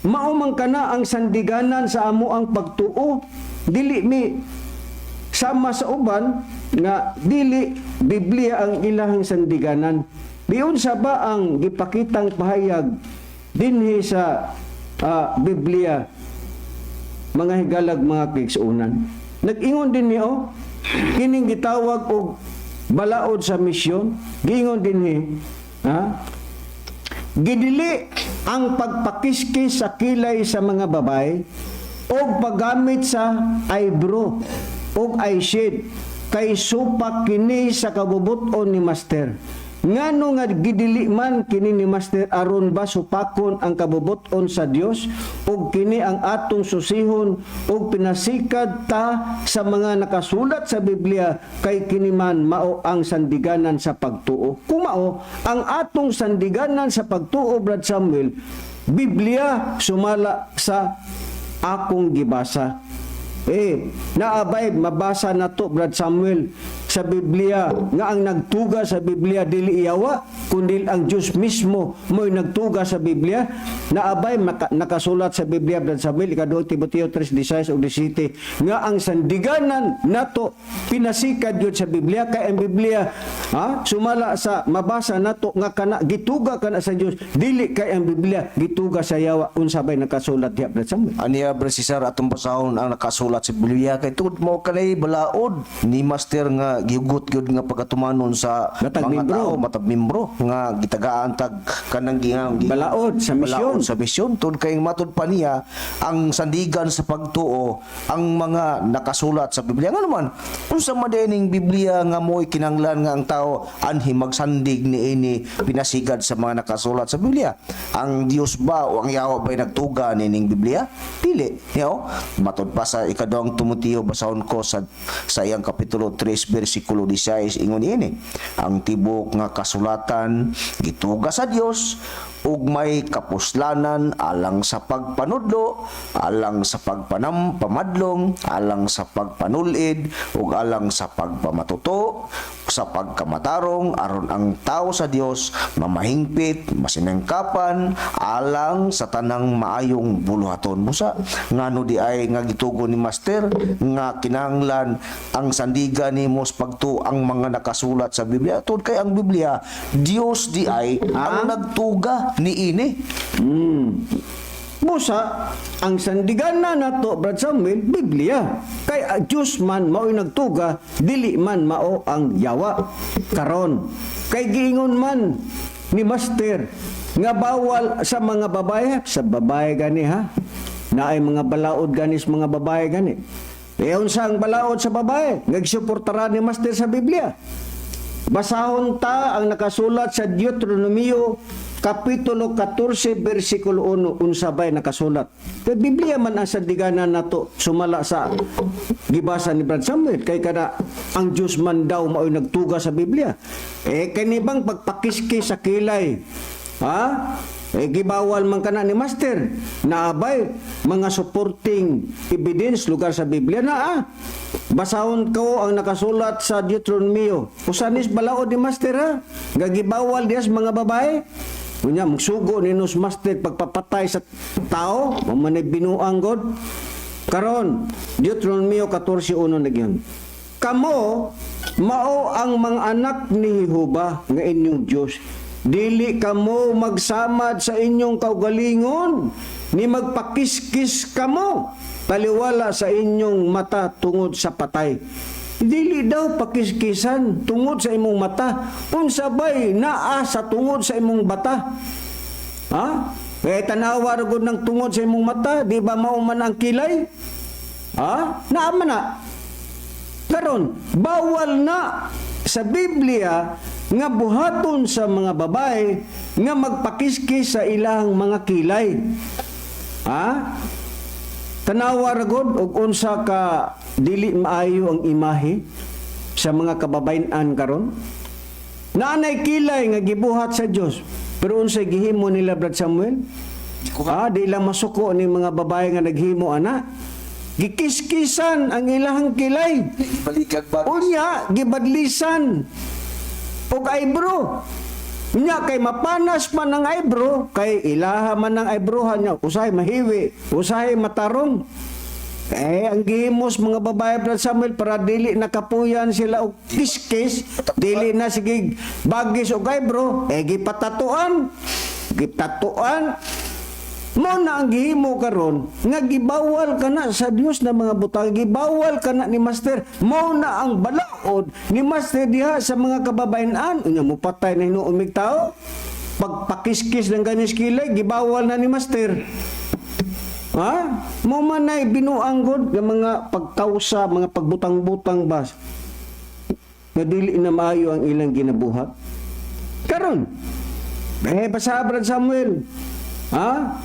mao man kana ang sandiganan sa amo ang pagtuo. Dili mi sama sa uban nga dili Biblia ang ilahang sandiganan. Biunsa ba ang gipakitang pahayag dinhi sa Biblia, mga higalag, mga kaigsuonan? Nag-ingon din niyo kining gitawag og balaod sa misyon, giingon dinhi, ha? Gidili ang pagpakiskis sa kilay sa mga babae o paggamit sa eyebrow o eyeshade kay supak kini sa kabubuton ni Master. Ngano nga gidili man kini ni Master? Aron ba supakon ang kabubuton sa Dios? Ug kini ang atong susihon ug pinasikad ta sa mga nakasulat sa Biblia, kay kini man mao ang sandiganan sa pagtuo. Kung mao ang atong sandiganan sa pagtuo, Brad Samuel, Biblia, sumala sa akong gibasa. Eh, naabay mabasa na to, Brad Samuel, sa sa Biblia nga ang nagtuga sa Biblia dili yawa kundi ang Dios mismo mo'y nagtuga sa Biblia? Naabay nakasulat sa Biblia, Brad Samuel, ikaduhang Timoteo 3:16 ug 17, nga ang sandiganan nato pinasikad yun sa Biblia, kay ang Biblia, ha, sumala sa mabasa nato nga kana gituga kana sa Dios, dili kay ang Biblia gituga sa yawa. Unsa bay nakasulat diha, Brad Samuel?
Aniya, Brad Cesar, atong basahon ang nakasulat sa Biblia kay tungod mo kanay balaod ni Master nga gihugot gyud nga pagkatumanon sa
Matag
mga
membro.
tao, matag membro nga gitagaan tag kanang
Balaod sa misyon.
Balaod sa misyon, tungod kay matud pa niya ang sandigan sa pagtuo ang mga nakasulat sa Biblia. Nga naman, unsa man ning Biblia nga mo'y kinanglan nga ang tao anhi magsandig niini pinasigad sa mga nakasulat sa Biblia? Ang Dios ba o ang yawa ba'y nagtuga nining Biblia? Dili niyo. Matud pa sa ikaduhang Timoteo, basahon ko sa iyang kapitulo 3 bersikulo 16, ingon niini: "Ang tibok nga kasulatan gituga sa Dios ug may kapuslanan alang sa pagpanudlo, alang sa pagpanam pamadlong, alang sa pagpanulid ug alang sa pagpamatuto sa pagkamatarong, aron ang tao sa Dios mamahingpit, masinangkapan alang sa tanang maayong buluhaton." Busa ngano di ay nga gitugon ni Master nga kinahanglan ang sandigan nimo sa pagtuo ang mga nakasulat sa Biblia, tungod kay ang Biblia, Dios di ay ang nagtuga niini?
Busa, ang sandigan na nato, Brad Samuel, Biblia. Kay ang Diyos man mao'y nagtuga, dili man mao ang yawa. Karon, kay giingon man ni Master nga bawal sa mga babae, sa babae gani ha, naay mga balaod ganis mga babae gani. E unsa ang balaod sa babae? Nagsuportara ni Master sa Biblia. Basahon ta ang nakasulat sa Deuteronomio Kapitulo 14 versikulo 1, unsa bay nakasulat. Kay Biblia man ang sandiganan nato sumala sa gibasa ni Brad Samuel, kay kada ang Dios man daw mao'y nagtuga sa Biblia. Eh kani bang pagpakiski sa kilay? Ha? Eh gibawal man kana ni Master. Naabay mga supporting evidence lugar sa Biblia na ah. Basahon ko ang nakasulat sa Deuteronomio. Usanis balaod ni Master ha? Nga gibawal diyas mga babae. Unya magsugo ni nos Master pagpapatay sa tao, mamanay binuang god. Karon, Deuteronomio 14:1 nagyan. "Kamo mao ang mga anak ni Jehova nga inyong Dios. Dili kamo magsamad sa inyong kaugalingon, ni magpakiskis kamo taliwala sa inyong mata tungod sa patay." Dili daw pakiskisan tungod sa imong mata. Unsa bay naa sa tungod sa imong bata? Ha? Eh tanawa ra gud ng tungod sa imong mata, di ba mao man ang kilay? Ha? Naa man na. Karon, bawal na sa Biblia nga buhaton sa mga babae nga magpakiskis sa ilang mga kilay. Ha? Tanawa ra gud og unsa ka dili maayo ang imahe sa mga kababayen-an karon. Naanay kilay nga gibuhat sa Dios. Pero unsay gihimo nila, Brad Samuel? Ah, di lang masuko ni mga babae nga naghimo ana. Gikiskisan ang ilahang kilay.
Balikag ba?
Unya, gibadlisan og eyebrow. Unya kay mapanas man ang eyebrow, kay ilaha man ang eyebrowhan niya, usahay mahiwi, usahay matarong. Eh, ang gihimos mga babae, Brad Samuel, para dili nakapuyan sila og kiskis, dili na sige bagis og eyebrow, eh gipatatuan. Gitatuan. Mo na ang gihimo karon nga gibawal ka na sa Dios na mga butang, gibawal ka na ni Master. Mo na ang balaod ni Master diha sa mga kababayen-an. Unya mo patay na hinuomig tao. Pagpakiskis ng ganis kilay, gibawal na ni Master. Ha? Mo man ay binuang god nga mga pagkausa, mga pagbutang-butang ba nga dili na maayo ang ilang ginabuhat. Karon, eh basa, Brad Samuel. Ha?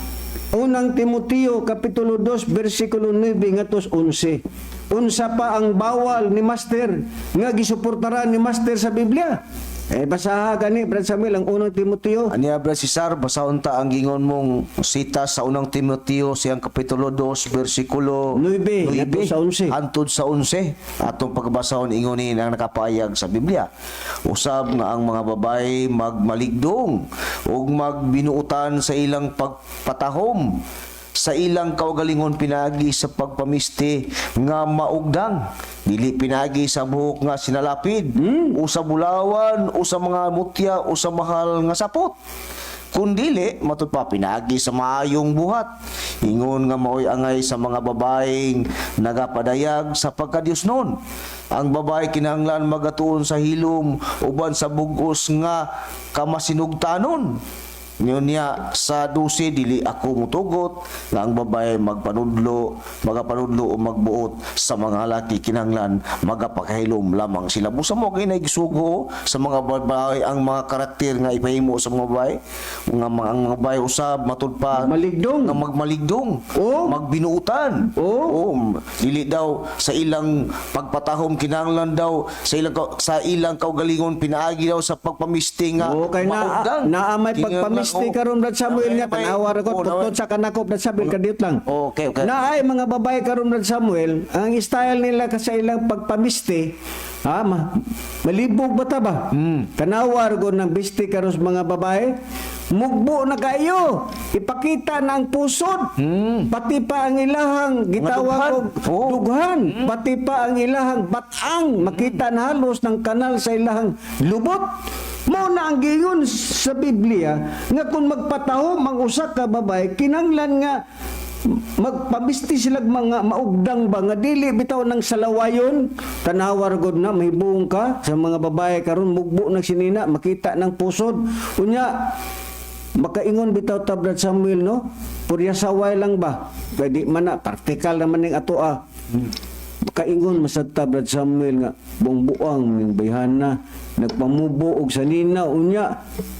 Unang Timoteo kapitulo 2 bersikulo 9 ngadto 11. Unsa pa ang bawal ni Master nga gisuportaran ni Master sa Biblia? Eh, basaha gani, Brad Samuel, ang Unang Timoteo.
Aniya, Brad Cesar, basahon ta ang gingon mong sita sa Unang Timoteo siyang kapitulo 2 bersikulo
9, ngadto sa 11.
Antud sa 11. Atong pagbasahon, ingonin ang nakapayag sa Biblia. Usab nga ang mga babae magmaligdong ug magbinuutan sa ilang pagpatahom sa ilang kaugalingon pinaagi sa pagpamisti nga maugdang, dili pinaagi sa buhok nga sinalapid o sa bulawan o sa mga mutya o sa mahal nga sapot, kundili matud pa pinaagi sa maayong buhat, ingon nga maoy angay sa mga babaeng nagapadayag sa pagkadiyos nun. Ang babae kinahanglan magatuon sa hilom uban sa bugos nga kamasinugtanon. Ngayon niya sa 12, dili ako mutugot nga ang babae magpanudlo, magapanudlo o magbuot sa mga laki, kinahanglan magapakahilom lamang sila. Busa mo kay naigsugo sa mga babae ang mga karakter nga ipahimo sa mga babae, nga mga ang mga babae usab matud pa
Maligdong.
nga magmaligdong,
Oo.
magbinuutan.
Oo.
Oo, dili daw sa ilang pagpatahom kinahanglan daw sa ilang kaugalingon pinaagi daw sa pagpamisti nga
Oo, kay na
maugdang.
naa may
Kinahanglan,
pagpamisti
oo.
karon, Brad Samuel, nga tanawa ra ko
Oo,
tukod sa kanako, Brad Samuel, kadiyot lang.
Okay.
Naay mga babae karon, Brad Samuel, ang style nila ka sa ilang pagpamisti, ha, malibog ba ta ba? Tanawa ra ko ng bisti karon sa mga babae. Mugbo na kayo. Ipakita na ang pusod. Pati pa ang ilahang gitawag
dughan.
og dughan. Pati pa ang ilahang batang makita na halos ng kanal sa ilahang lubot. Mao na ang giingon sa Biblia nga kung magpatahom ang usa ka babae, kinanglan nga magpamisti sila mga maugdang ba nga dili bitaw ng salawayon. Tanawar gud na mahibong ka sa mga babae karon, mugbo ng sinina, makita ng pusod. Unya makaingon bitaw ta, Brad Samuel, no, purya saway lang ba, kay di man na practical naman ning ato ah. Makaingon masad ta, Brad Samuel, nga buong buang ning bayhana nagpamubo og sanina, unya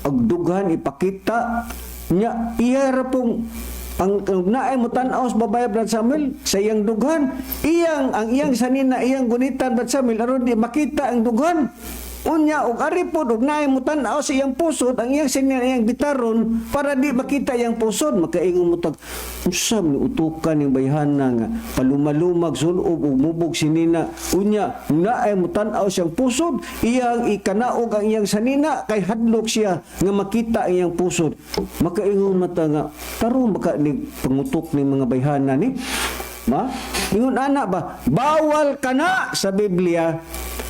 ag dughan ipakita nya, iya ra pong ang naay mo tan-aw sa babae, Brad Samuel, sa iyang dughan, iyang ang iyang sanina iyang gunitan, Brad Samuel, aron di makita ang dughan. Unya og ari pod og naay mo tan-aw sa iyang pusod, ang iyang sanina iyang bitaron para di makita iyang pusod. Makaingon mo tag unsa man utukan ning bayhana nga palumalumag sulob ug mubog sinina, unya naay mo tan-aw siyang pusod, iyang ikanaog ang iyang sanina kay hadlok siya nga makita ang iyang pusod. Makaingon mata nga tarong maka ni pangutok ni mga bayhana ni ma ingon ana ba, bawal kana sa Biblia.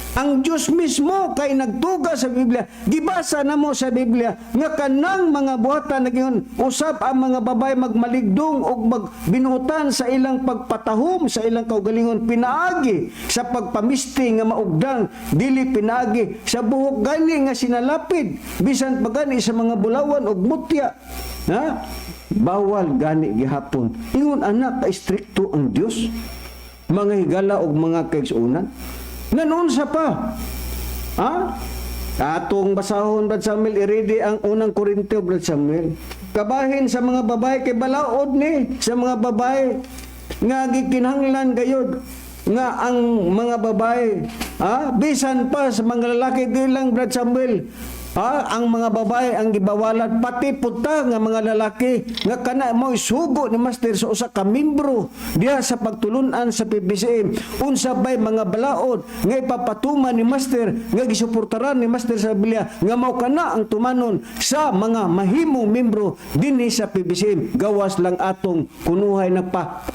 Ang Diyos mismo kay nagtuga sa Biblia. Gibasa na mo sa Biblia nga kanang mga buhatan nagingon usap ang mga babae magmaligdong og magbinuutan sa ilang pagpatahom sa ilang kaugalingon pinaagi sa pagpamisti nga maugdang, dili pinaagi sa buhok gani nga sinalapid, bisan pa gani sa mga bulawan og mutya. Ha? Bawal gani gihapon. Ingon anak ka istrikto ang Dios, mga higala og mga kaigsuonan. Nganon sa pa? Ha? Atong basahon, Brad Samuel, iridi ang Unang Korintio, Brad Samuel. Kabahin sa mga babae kay balaod ni sa mga babae nga gikinahanglan gayod nga ang mga babae, ha, bisan pa sa mga lalaki, di lang, Brad Samuel, ha, ang mga babae ang gibawalan, pati puta nga mga lalaki nga kana mo sugo ni Master sa usa ka membro diha sa pagtulunan sa PBCM, unsa bay mga balaod nga ipapatuman ni Master nga gisuportaran ni Master sa Biblia nga mao kana ang tumanon sa mga mahimong membro dinhi sa PBCM, gawas lang atong kunuhay na pa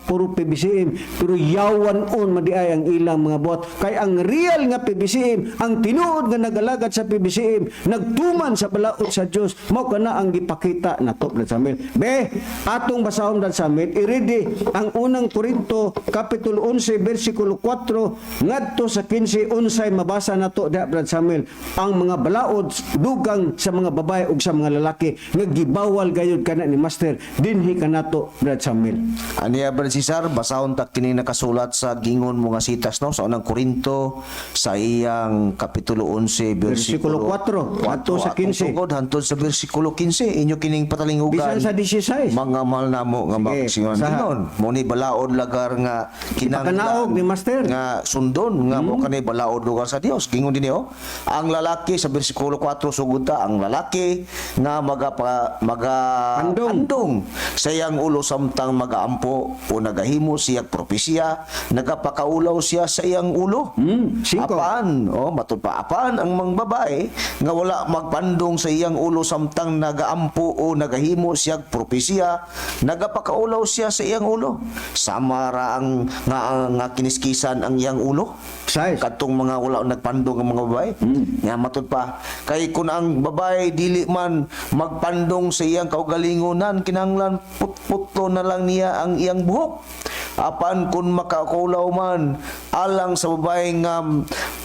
puro PBCM pero yawan on madiay ang ilang mga buhat, kay ang real nga PBCM, ang tinuod nga nagalagad sa PBCM, nagtuman sa balaod sa Dios, mao kana ang gipakita nato, Brad Samuel. Be, atong basahon, Brad Samuel, iridi ang Unang Korinto kapitulo 11 bersikulo 4 ngadto sa 15. Unsay mabasa nato diha, Brad Samuel, ang mga balaod dugang sa mga babae ug sa mga lalaki nga gibawal gayud kana ni Master dinhi kanato, Brad Samuel?
Aniya, Brad Cesar, basahon ta kini nakasulat sa gingon mo nga sitas, no, sa Unang Korinto sa iyang kapitulo 11
Bersikulo Bersikulo 4 adto sa 15.
Sugod hantod sa bersikulo 15, inyo kining patalingugan.
Bisan sa 16.
Mga mahal namo nga
Sige,
mga kaigsuonan. Ingon, mo ni balaod lagar nga kinahanglan
Ipakanaog ni Master.
nga sundon nga mo kani balaod lugar sa Dios. Gingon dinhi oh. Ang lalaki sa bersikulo 4 sugod ta, ang lalaki nga maga
Pandong.
pandong sa iyang ulo samtang magaampo o nagahimo siyang propesiya, nagapakaulaw siya sa iyang ulo.
5.
Apan, oh, matud pa, apan ang mga babae nga wala magpandong sa iyang ulo samtang nagaampo o nagahimo siyag propesiya, nagapakaulaw siya sa iyang ulo. Sama ra ang nga, nga kiniskisan ang iyang ulo.
6.
Kadtong mga wala nagpandong ang mga babae. Nga matud pa, kay kun ang babae dili man magpandong sa iyang kaugalingonan, kinahanglan putputo na lang niya ang iyang buhok. Apan kun makakulaw man alang sa babae nga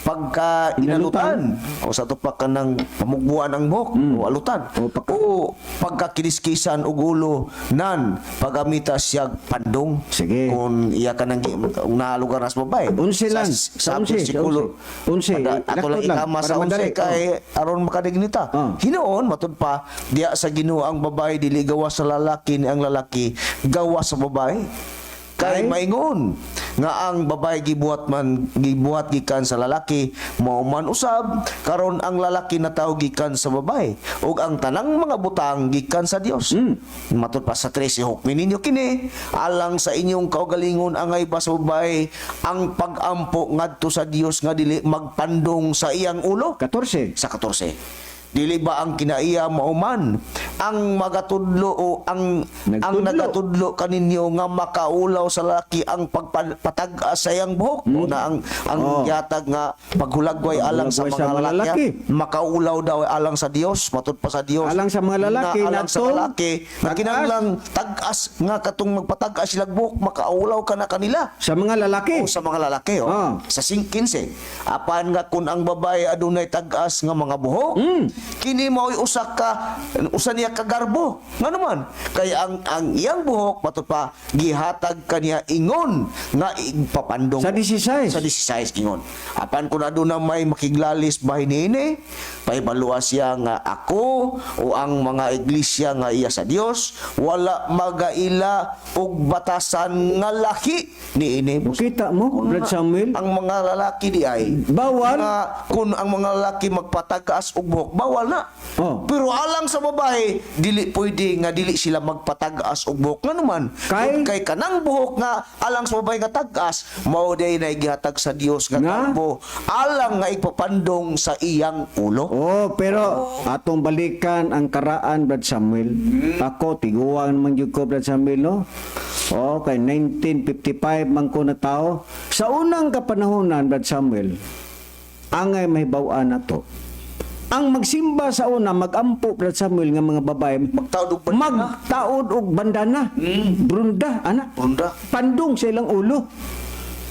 pagka inalutan o sa tupak ka ng pamugbuan ang buhok o alutan
O pagka-
o pagkakiniskisan og ulo nan pagamita siya pandong.
Sige.
Kung iya ka nang nalugar na sa babae.
11 lang.
Sa
11,
bersikulo
11.
Ato lang
Laktod lang,
ikama
para
sa 11
madali.
kay aron makadignita.
Oh.
Hinuon matud pa, diya sa Ginoo ang babae dili gawa sa lalaki, ni ang lalaki gawa sa babae. Kay
Ay?
maingon nga ang babae gibuhat man gibuhat gikan sa lalaki, mao man usab karon ang lalaki natawo gikan sa babae, ug ang tanang mga butang gikan sa Dios. Matud pa sa 13, hukmi ninyo kini alang sa inyong kaugalingon, angay ba sa babae ang pagampo ngadto sa Dios nga dili magpandong sa iyang ulo?
14.
Sa 14. Dili ba ang kinaiya mauman ang magatudlo o ang
Nagtudlo.
Ang nagatudlo kaninyo nga makaulaw sa lalaki ang pagpatag-as sa iyang buhok o na ang gihatag nga paghulagway alang sa
Paghulagway
mga
sa mga
lalaki,
lalaki.
Makaulaw daw alang sa Dios, matud pa sa Dios.
Alang sa mga lalaki
nga alang sa
natong
lalaki nga
tag-as.
kinahanglang tag-as nga katong magpatag-as sila buhok, makaulaw ka na kanila.
Sa mga lalaki.
O sa mga lalaki, oh. Sa 15. Apan nga kun ang babae adunay tag-as nga mga buhok, kini mao'y usa ka usa niya ka garbo. Ngano man? Kay ang iyang buhok, matud pa, gihatag kaniya ingon nga ipapandong.
Sa 16.
Sa 16 ingon. Apan kun aduna may makiglalis bahin niini, pahibalua siya nga ako o ang mga iglesia nga iya sa Dios wala magaila og batasan nga lahi niini.
Kita mo, Brad Samuel?
Ang mga lalaki di ay
Bawal.
nga kung ang mga lalaki magpatag-as og buhok, bawal na.
Oh.
Pero alang sa babae, dili pwede nga dili sila magpatag-as og buhok. Ngano man?
Kay?
Kay kanang buhok nga alang sa babae nga tag-as, mao day na gihatag sa Dios nga
Nga?
garbo alang nga ipapandong sa iyang ulo.
Oh, pero atong balikan ang karaan, Brad Samuel. Ako, tiguan man jud ko, Brad Samuel, no? Oh, kay 1955 man ko na tao. Sa unang kapanahonan, Brad Samuel, angay mahibaw-an na to. Ang magsimba sa una, magampo, Brad Samuel, nga mga babae,
Magtaod og bandana.
Magtaod og bandana. Brunda, ana.
Brunda.
Pandong sa ilang ulo.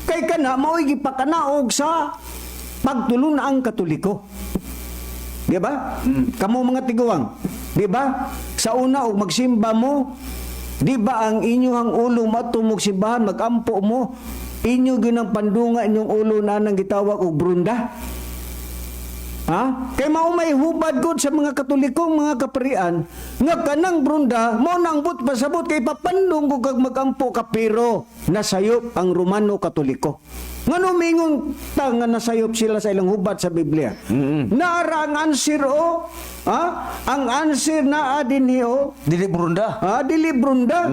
Kay kana mao'y gipakanaog sa pagtulon ang Katoliko. Di ba? Kamo mga tiguang, di ba? Sa una og magsimba mo, di ba ang inyong ulo matumog simbahan, magampo mo, inyo ginang pandunga inyong ulo na nang gitawag og brunda? Ha? Kay mao may hubad gud sa mga Katolikong mga kaparian nga kanang brunda mao nang but pasabot kay papandong ko kag magampo ka, pero nasayop ang Romano Katoliko. Ngano mingon ta nga nasayop sila sa ilang hubad sa Biblia? Naara ang answer o. Ha? Ang answer naa dinhi o.
Dili brunda.
Ah, dili brunda.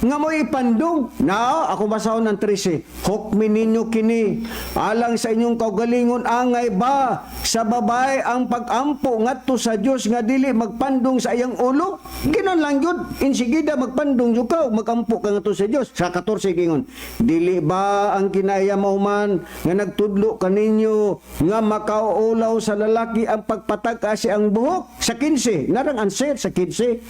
Nga mo ipandong. Na, ako basahon ng 13. Hukmi ninyo kini alang sa inyong kaugalingon, angay ba sa babae ang pagampo ngadto sa Dios nga dili magpandong sa iyang ulo? Ginon lang yun. Insigida magpandong jud ka, magampo ka ngadto sa Dios. Sa 14 gingon, dili ba ang kinaya mauman nga nagtudlo kaninyo nga makaulaw sa lalaki ang pagpatag-as ang buhok? Sa 15, narang answer sa 15.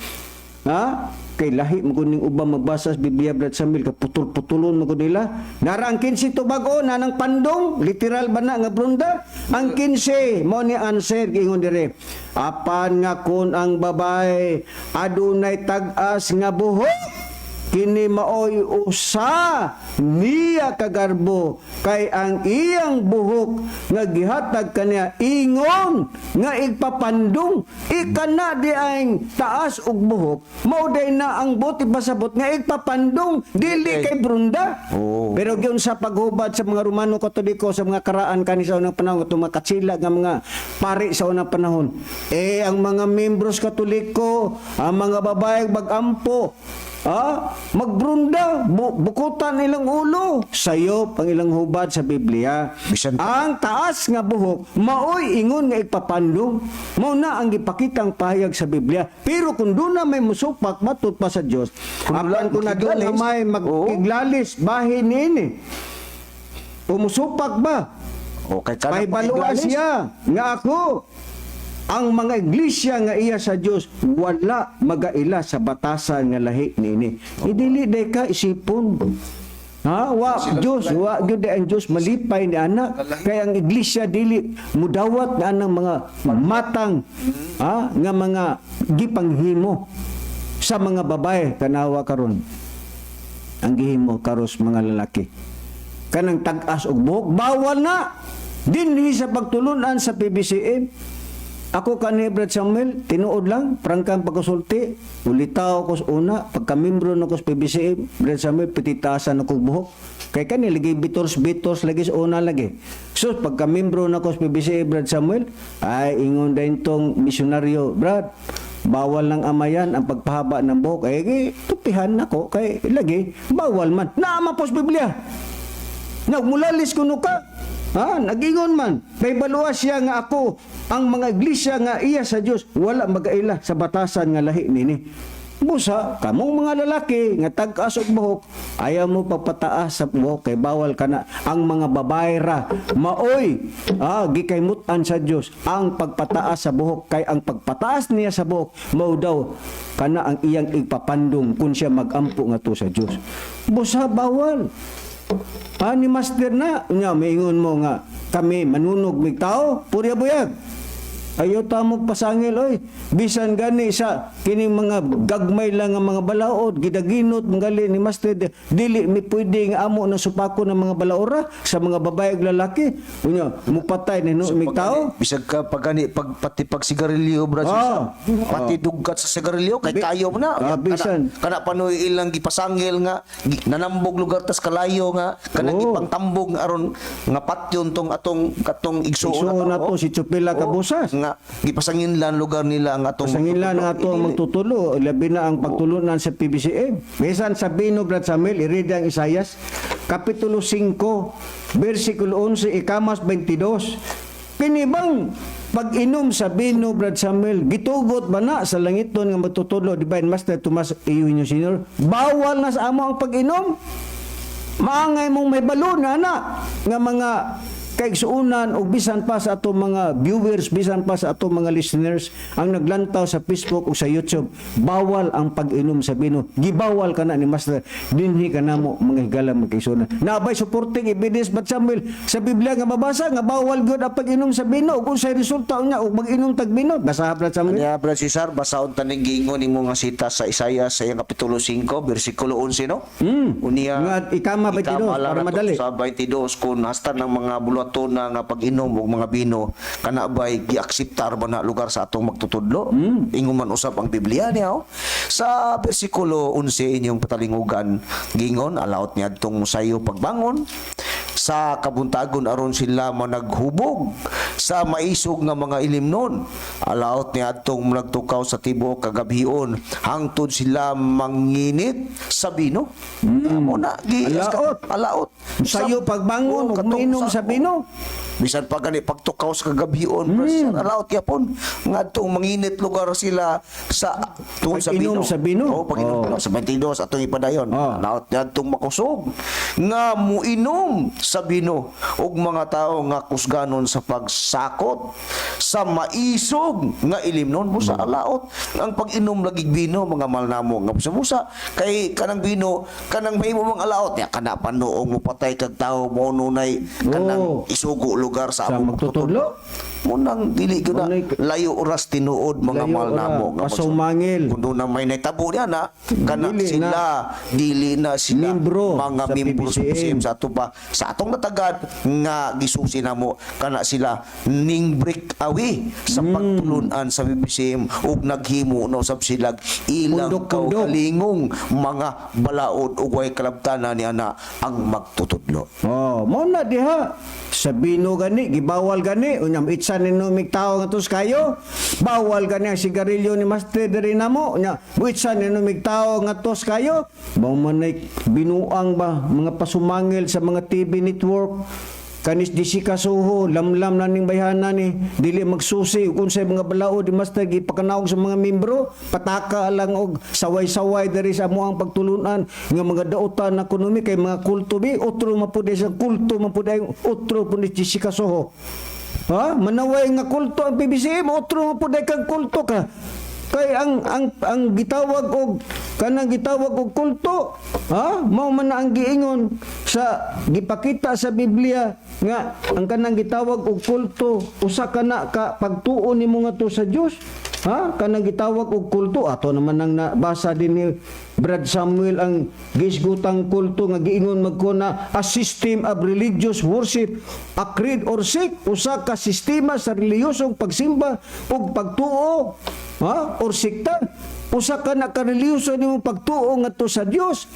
Ha? Kay lahi mo kuning ubang magbasa sa Biblia, Brad Samuel, kaputol-putulon mo ko nila. Nara ang 15 to bag-o na ng pandong, literal ba na nga brunda? Ang 15 mo ni answer giingon dire. Apan nga kun ang babae adunay tag-as nga buhok. Kini maoy usa niya kagarbo kay ang iyang buhok nga gihatag kaniya ingon nga igpapandong. Ikana di ang taas og buhok mao day na ang buot ipasabot nga igpapandong, dili kay brunda.
Oo.
Pero gyud sa paghubad sa mga Romano Katoliko sa mga karaan kani sa unang panahon, atong mga katsila nga mga pari sa unang panahon, eh ang mga membros Katoliko, ang mga babae magampo, magbrunda, bukutan ilang ulo, sayo pang ilang hubad sa Biblia. Ang taas nga buhok maoy ingon nga igpapandong. Mao na ang gipakitang pahayag sa Biblia. Pero kung doon na may musupak matud pa sa Dios,
Kung
apan kung na doon na
makiglalis,
may magkiglalis bahin niini. Umusupak ba?
O kay kana
May baluan
pakiglalis.
siya nga ako ang mga iglesia nga iya sa Dios wala magaila sa batasan nga lahi niini. Idili day ka isipon. Ha, wa Dios, wa gyud ang Dios malipay ni ana kay ang iglesia dili mudawat na anang mga matang, ha, nga mga gipanghimo sa mga babae. Kanawa karon ang gihimo karos mga lalaki kanang tag-as og buhok, bawal na dinhi sa pagtulunan sa PBCM. Ako kani, Brad Samuel, tinuod lang, prangkang pagkasulti, ulitaw ko sa una, pagkamembro na ko sa PBCM, Brad Samuel, pititasan ako buhok. Kay kani, lagi bitors, bitors, lagi sa una lagi. So, pagkamembro na ko sa PBCM, Brad Samuel, ay ingon din tong misyonaryo, "Brad, bawal ng amayan ang pagpahaba ng buhok." Eh, eh tupihan nako kay lagi, bawal man. Naama po sa Biblia. Nagmulalis kuno ka. Ha, nagingon man. Kay baluwa siya nga ako ang mga iglesia nga iya sa Dios wala magaila sa batasan nga lahi nini. Busa, kamong mga lalaki nga tag-as og buhok, ayaw mo pagpataas sa buhok kay bawal kana. Ang mga babae ra maoy gikaymutan sa Dios ang pagpataas sa buhok kay ang pagpataas niya sa buhok mao daw kana ang iyang igpapandong kung siya magampo ngadto sa Dios. Busa, bawal. Ni master na, unya maingon mo nga kami manunog mig tao, purya buyag. Ayaw ta mo pasangil oy. Bisan gani sa kining mga gagmay lang nga mga balaod, gidaginot manggali ni master, dili mi pwede nga amo na supako ng mga balaora sa mga babae ug lalaki. Unya mupatay ni no mig tao.
Bisag ka pag gani pag pati pag sigarilyo, brad. Pati dugkat sa sigarilyo kay kayo mo na.
Bisan.
Kana panoy ilang gipasangil nga nanambog lugar tas kalayo nga kanang gipangtambog nga aron nga patyon tong atong katong igsuon.
Igsuon nato si Chupila Cabusas.
Nga gipasanginlan lugar nila ang atong
Pasanginlan ang ato ang magtutulo, labi na ang pagtulunan sa PBCM. Bisan sa Bino, Brad Samuel, i-read ang Isayas, Kapitulo 5, versikulo 11, ikamas 22. Kini bang pag-inom sa Bino, Brad Samuel, gitugot ba na sa langiton nga magtutulo, Divine Master Tomas Eugenio Sr.? Bawal na sa amo ang pag-inom. Maangay mong may balon na anak nga mga kaigsuunan o bisan pa sa atong mga viewers, bisan pa sa atong mga listeners ang naglantaw sa Facebook o sa YouTube, bawal ang pag-inom sa bino. Gibawal ka na ni Master. Dinhi ka namo mga higala, mga kaigsuunan. Nabay supporting evidence but Samuel sa Biblia nga mabasa nga bawal gyud ang pag-inom sa bino ug unsay resulta unya og mag-inom tag bino? Basa, Brad Samuel.
Anya, Brad Cesar, basahon taning giingon nimo nga sita sa Isaiah sa iyang kapitulo 5 bersikulo 11, no? Unya
Nga ikama 22,
ikama lang
para
nato
madali.
sa 22 kun hasta ng mga buluhaton na nga pag-inom og mga bino kana bay giakseptar ba na lugar sa atong magtutudlo? Ingon man usab ang Biblia niya, oh. Sa bersikulo 11 inyong patalingugan, gingon alawt niadtong sayo pagbangon sa kabuntagon aron sila managhubog sa maisog nga mga ilimnon. Alaot ni adtong nagtukaw sa tibuok kagabhion hangtod sila manginit sa bino. Amo na gi
Alaot.
Alaot.
Sayo pagbangon
Oo,
ug
katong
mainom sa bino.
Bisan pa gani pagtukaw sa kagabhion, alaot yapon ngadtong manginit lugar sila sa tungod sa
Pag-inom
bino.
sa bino.
Oo, pag-inom sa 22 atong ipadayon. Laot niadtong makusog nga muinom sa bino ug mga tawo nga kusganon sa pagsakot sa maisog nga ilimnon. Busa, alaot ang pag-inom lagi bino, mga mahal namo nga busa kay kanang bino kanang mahimo mong alaot nya kana panuong mo patay kag tawo mo nunay kanang isugo. lugar sa
Sa
among
magtutudlo.
Munang dili gyud na
Munay-
layo oras tinuod, mga
Layo
mahal
ora,
namo nga
pasumangil.
Kung doon na may naitabo niya na kana
Dili
sila, dili na sila
Membro
mga
sa
membro sa
PBCM.
PBCM sa ato pa sa atong natagad nga gisusi namo kana sila ning break away sa pagtulunan sa PBCM ug naghimo na usab sila ilang
Pundok-pundok.
kaugalingong mga balaod ug way kalabtanan niya na ang magtutudlo.
Oh, mao na diha. Sa bino gani, gibawal gani, unya itsan ni mig tao nga tos kayo. Bawal gani ang sigarilyo ni Master diri namo. Unya itsan ni mig tao nga tos kayo. Mao man nay binuang ba mga pasumangil sa mga TV network. Kanis di si kasuho, lamlam na ning bayhana ni, dili magsusi ug unsay mga balaod di master gipakanaog sa mga membro, pataka lang og saway-saway diri sa amo ang pagtulunan nga mga dautan na kuno mi kay mga kulto bi, otro man pud sa kulto man pud ay otro pud ni Jessica Soho. Ha? Manaway nga kulto ang PBCM, otro man pud ay kang kulto ka. Kay ang gitawag og kanang gitawag og kulto, ha? Mao man na ang giingon sa gipakita sa Biblia nga ang kanang gitawag og kulto usa ka na ka pagtuo nimo ngadto sa Dios. Ha? Kanang gitawag og kulto ato naman ang nabasa din ni Brad Samuel ang gisgutang kulto nga giingon magko na a system of religious worship, a creed or sect, usa ka sistema sa relihiyosong pagsimba ug pagtuo, ha, or sekta, usa ka na ka relihiyoso nimong pagtuo ngadto sa Dios.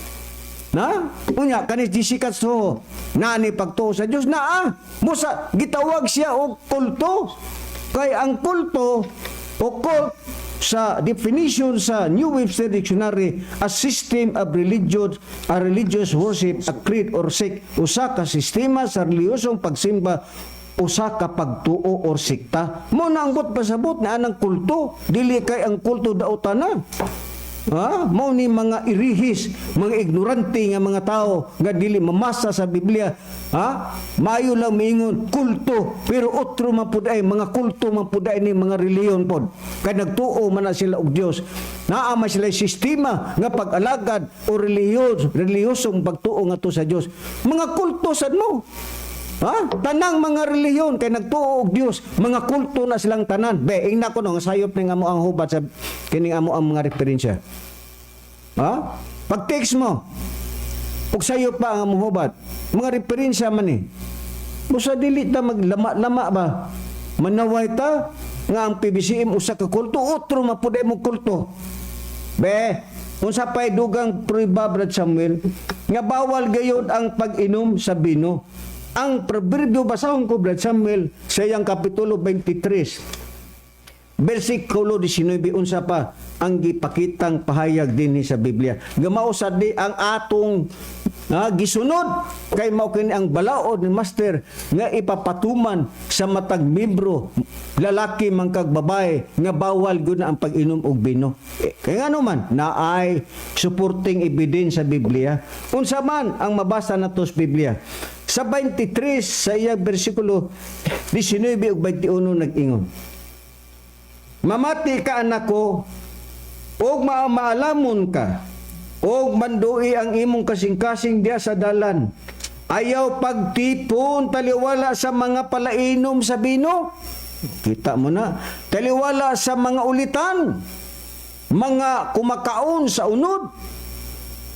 Na? Unya kanis Jessica so na ni pagtuo sa Dios naa. Musa gitawag siya og kulto. Kay ang kulto o cult sa definition sa New Webster Dictionary, a system of religion, a religious worship, a creed or sect, usa ka sistema sa relihiyosong pagsimba, usa ka pagtuo or sekta. Mo na ang buot pasabot na anang kulto, dili kay ang kulto dautan na. Ha? Mao ni mga irihis, mga ignorante nga mga tao nga dili mamasa sa Biblia. Ha? Maayo lang miingon kulto, pero otro man pud ay mga kulto man pud ay ni mga relihiyon pod. Kay nagtuo man na sila og Dios. Naa man sila sistema nga pag-alagad o relihiyon, relihiyosong pagtuo ngadto sa Dios. Mga kulto sad mo. Ha? Tanang mga relihiyon kay nagtuo og Dios, mga kulto na silang tanan. Be, ingna ko no, nga sayop ning amo ang hubad sa kining amo ang mga referensya. Ha? Pag text mo, ug sayop pa ang among hubad, mga referensya man ni. Busa dili ta maglama-lama ba? Manaway ta nga ang PBCM usa ka kulto, otro man pud mo kulto. Be, unsa pa'y dugang prueba, Brad Samuel, nga bawal gayod ang pag-inom sa bino. Ang proverbio, basahon ko, Brad Samuel, sa iyang kapitulo 23 versikulo 19, unsa pa ang gipakitang pahayag dinhi sa Biblia. Nga mao sad di ang atong gisunod kay mao kini ang balaod ni Master nga ipapatuman sa matag membro, lalaki man kag babae, nga bawal gyud na ang pag-inom og bino. Eh, kay ngano man naay supporting evidence sa Biblia. Unsa man ang mabasa nato sa Biblia? Sa 23 sa iyang bersikulo 19 ug 21 nag-ingon: "Mamati ka, anak ko, og maalamon ka, og mandui ang imong kasing-kasing diya sa dalan. Ayaw pagtipon taliwala sa mga palainom sa bino." Kita mo na. "Taliwala sa mga ulitan, mga kumakaon sa unod.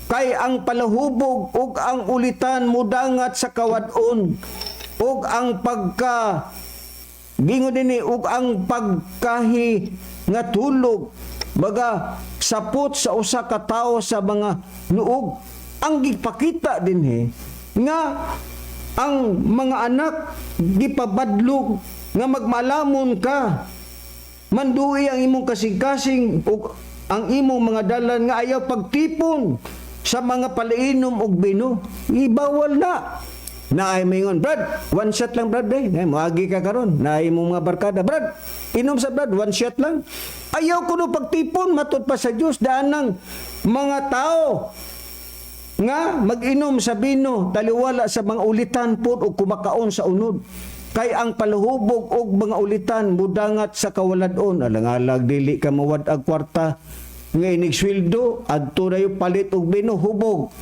Kay ang palahubog ug ang ulitan mudangat sa kawad-on ug ang pagka," gingon dinhi, "ug ang pagkahi nga tulog maga sapot sa usa ka tawo sa mga nuog." Ang gipakita dinhi nga ang mga anak gipabadlong nga magmalamon ka, mandui ang imong kasing-kasing ug ang imong mga dalan nga ayaw pagtipon sa mga palainom og bino. Ibawal na. Naay maingon, "Brad, one shot lang, Brad, eh. Eh, moagi ka karon. Naay imong mga barkada, Brad. Inom sa, Brad, one shot lang." Ayaw kuno pagtipon matud pa sa Dios daan ng mga tao nga mag-inom sa bino, taliwala sa mga ulitan pod o kumakaon sa unod. Kay ang paluhubog og mga ulitan mudangat sa kawaladon. Alangalag dili ka mawad-ag kwarta nga inig sweldo adto dayo palit og bino, hubog.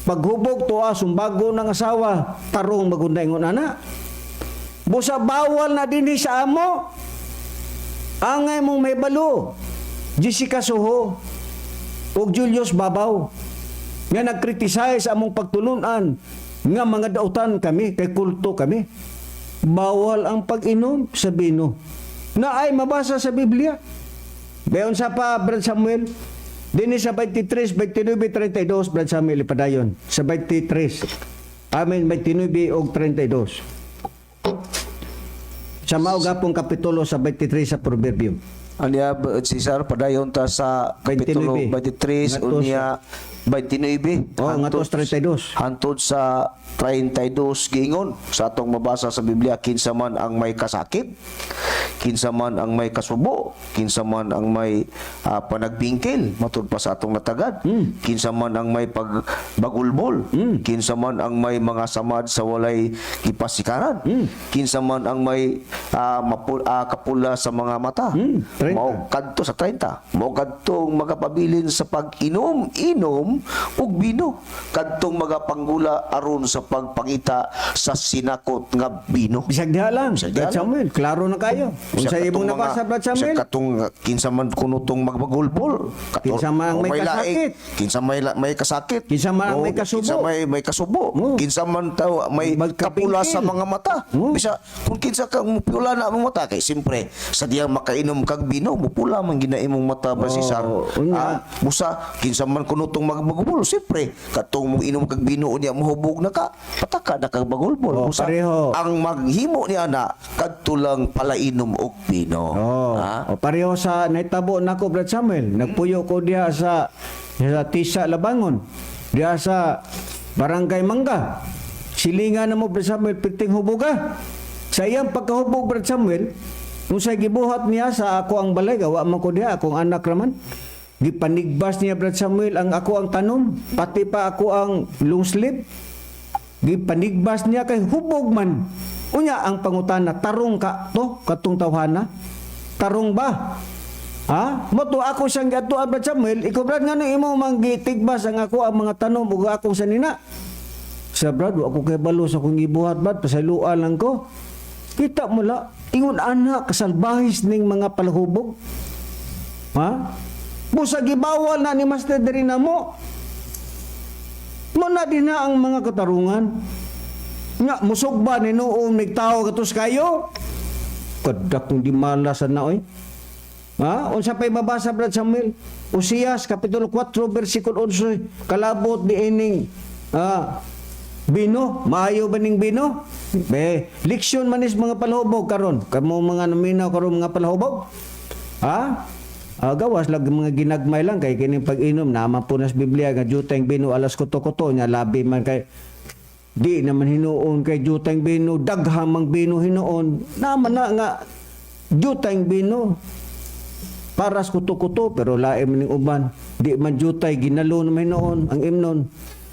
Paghubog tuwa sumbago ng asawa, tarong magunda ingon ana. Busa bawal na dinhi sa amo. Angay mong may balo. Jessica Soho ug Julius Babaw nga nag-criticize among pagtulunan nga mga dautan kami kay kulto kami. Bawal ang pag-inom sa bino. Na ay mabasa sa Biblia. Bayon sa pa, Brad Samuel. Dinhi sa 23, 29, 32, Brad Samuel, ipadayon. Sa 23. Amen, 29 og 32. Sa mao gapong kapitulo sa 23 sa Proverbio.
Anya Cesar, padayon ta sa kapitulo
29.
23
Ngadto
unya 29.
Oh, ngadto sa 32.
Hantod sa 32, gingon sa atong mabasa sa Biblia, kinsa man ang may kasakit, kinsa man ang may kasubo, kinsa man ang may panagbingkil, matud pa sa atong natagad, kinsa man ang may pagbagulbol, kinsa man ang may mga samad sa walay gipasikaran, kinsa man ang may kapula sa mga mata,
30.
mao kadto sa 30, mao kadtong magapabilin sa pag-inom-inom ug bino, kadtong magapanggula aron sa pagpangita sa sinakot nga bino.
Bisag diha lang,
Bisag diha
Brad
lang.
Samuel, klaro na kayo. Unsa
Bisag
imong
katong
nabasa, Brad Samuel?
Bisag katong kinsa man kuno tong magbagulbol,
Kinsa man ang
o
may
laing,
kasakit.
kinsa may kasakit,
Kinsa man ang
O,
may kasubo.
kinsa may kasubo,
Oo.
kinsa man taw may
Magkapingkil.
kapula sa mga mata.
Oo.
Bisa kung kinsa ka mupula na ang mata kay siyempre sa diyang makainom kag bino, mupula man gina imong mata ba, Cesar.
Unya.
Busa kinsa man kuno tong magbagulbol, siyempre katong mo inom kag bino unya mohubog na ka, pataka na kag bagulbol.
Oh,
Busa
pareho.
ang maghimo niya na kadto lang palainom og bino.
Oh,
Ha?
oh, pareho sa nahitabo nako, Brad Samuel. Nagpuyo ko diha sa Tisa Labangon. Diha sa Barangay Mangga. Silingan na mo, Brad Samuel, piting huboga. Sa iyang pagkahubog, Brad Samuel, kung sa gibuhat niya sa ako ang balay, gawa man ko diha, akong anak raman. Gipanigbas niya, Brad Samuel, ang ako ang tanom, pati pa ako ang long sleeve. Gipanigbas niya kay hubog man. Unya ang pangutana, tarong ka to katong tawhana? Tarong ba? Ha? Mo to ako siyang giadtuan, Brad Samuel, ikaw Brad, ngano imo mang gitigbas ang ako ang mga tanom ug akong sanina? Sa Brad, wa ako kay balo sa akong gibuhat, Brad, pasayloa lang ko. Kita mo la, ingon ana kasalbahis ning mga palahubog. Ha? Busa gibawal na ni Master diri namo. Mo na din na ang mga katarungan. Nga, musog ba ni noong nagtao katos kayo? Kadak kung di malas na oy. Ha? Unsa pa'y mabasa, Brad Samuel? Usiyas, Kapitulo 4, versikulo 11. Kalabot ni ining bino. Maayo ba ning bino? Be, leksyon manis mga palahubog karon. Kamo mga naminaw karon mga palahubog. Ha? Gawas lang mga ginagmay lang kay kining pag-inom naman po nas Biblia nga juteng bino alas kuto-kuto nya labi man kay di naman hinuon kay juteng bino daghang mang bino hinuon naman na nga juteng bino paras kuto-kuto, pero lain man ning uban di man jutay ginalo naman hinuon ang imnon.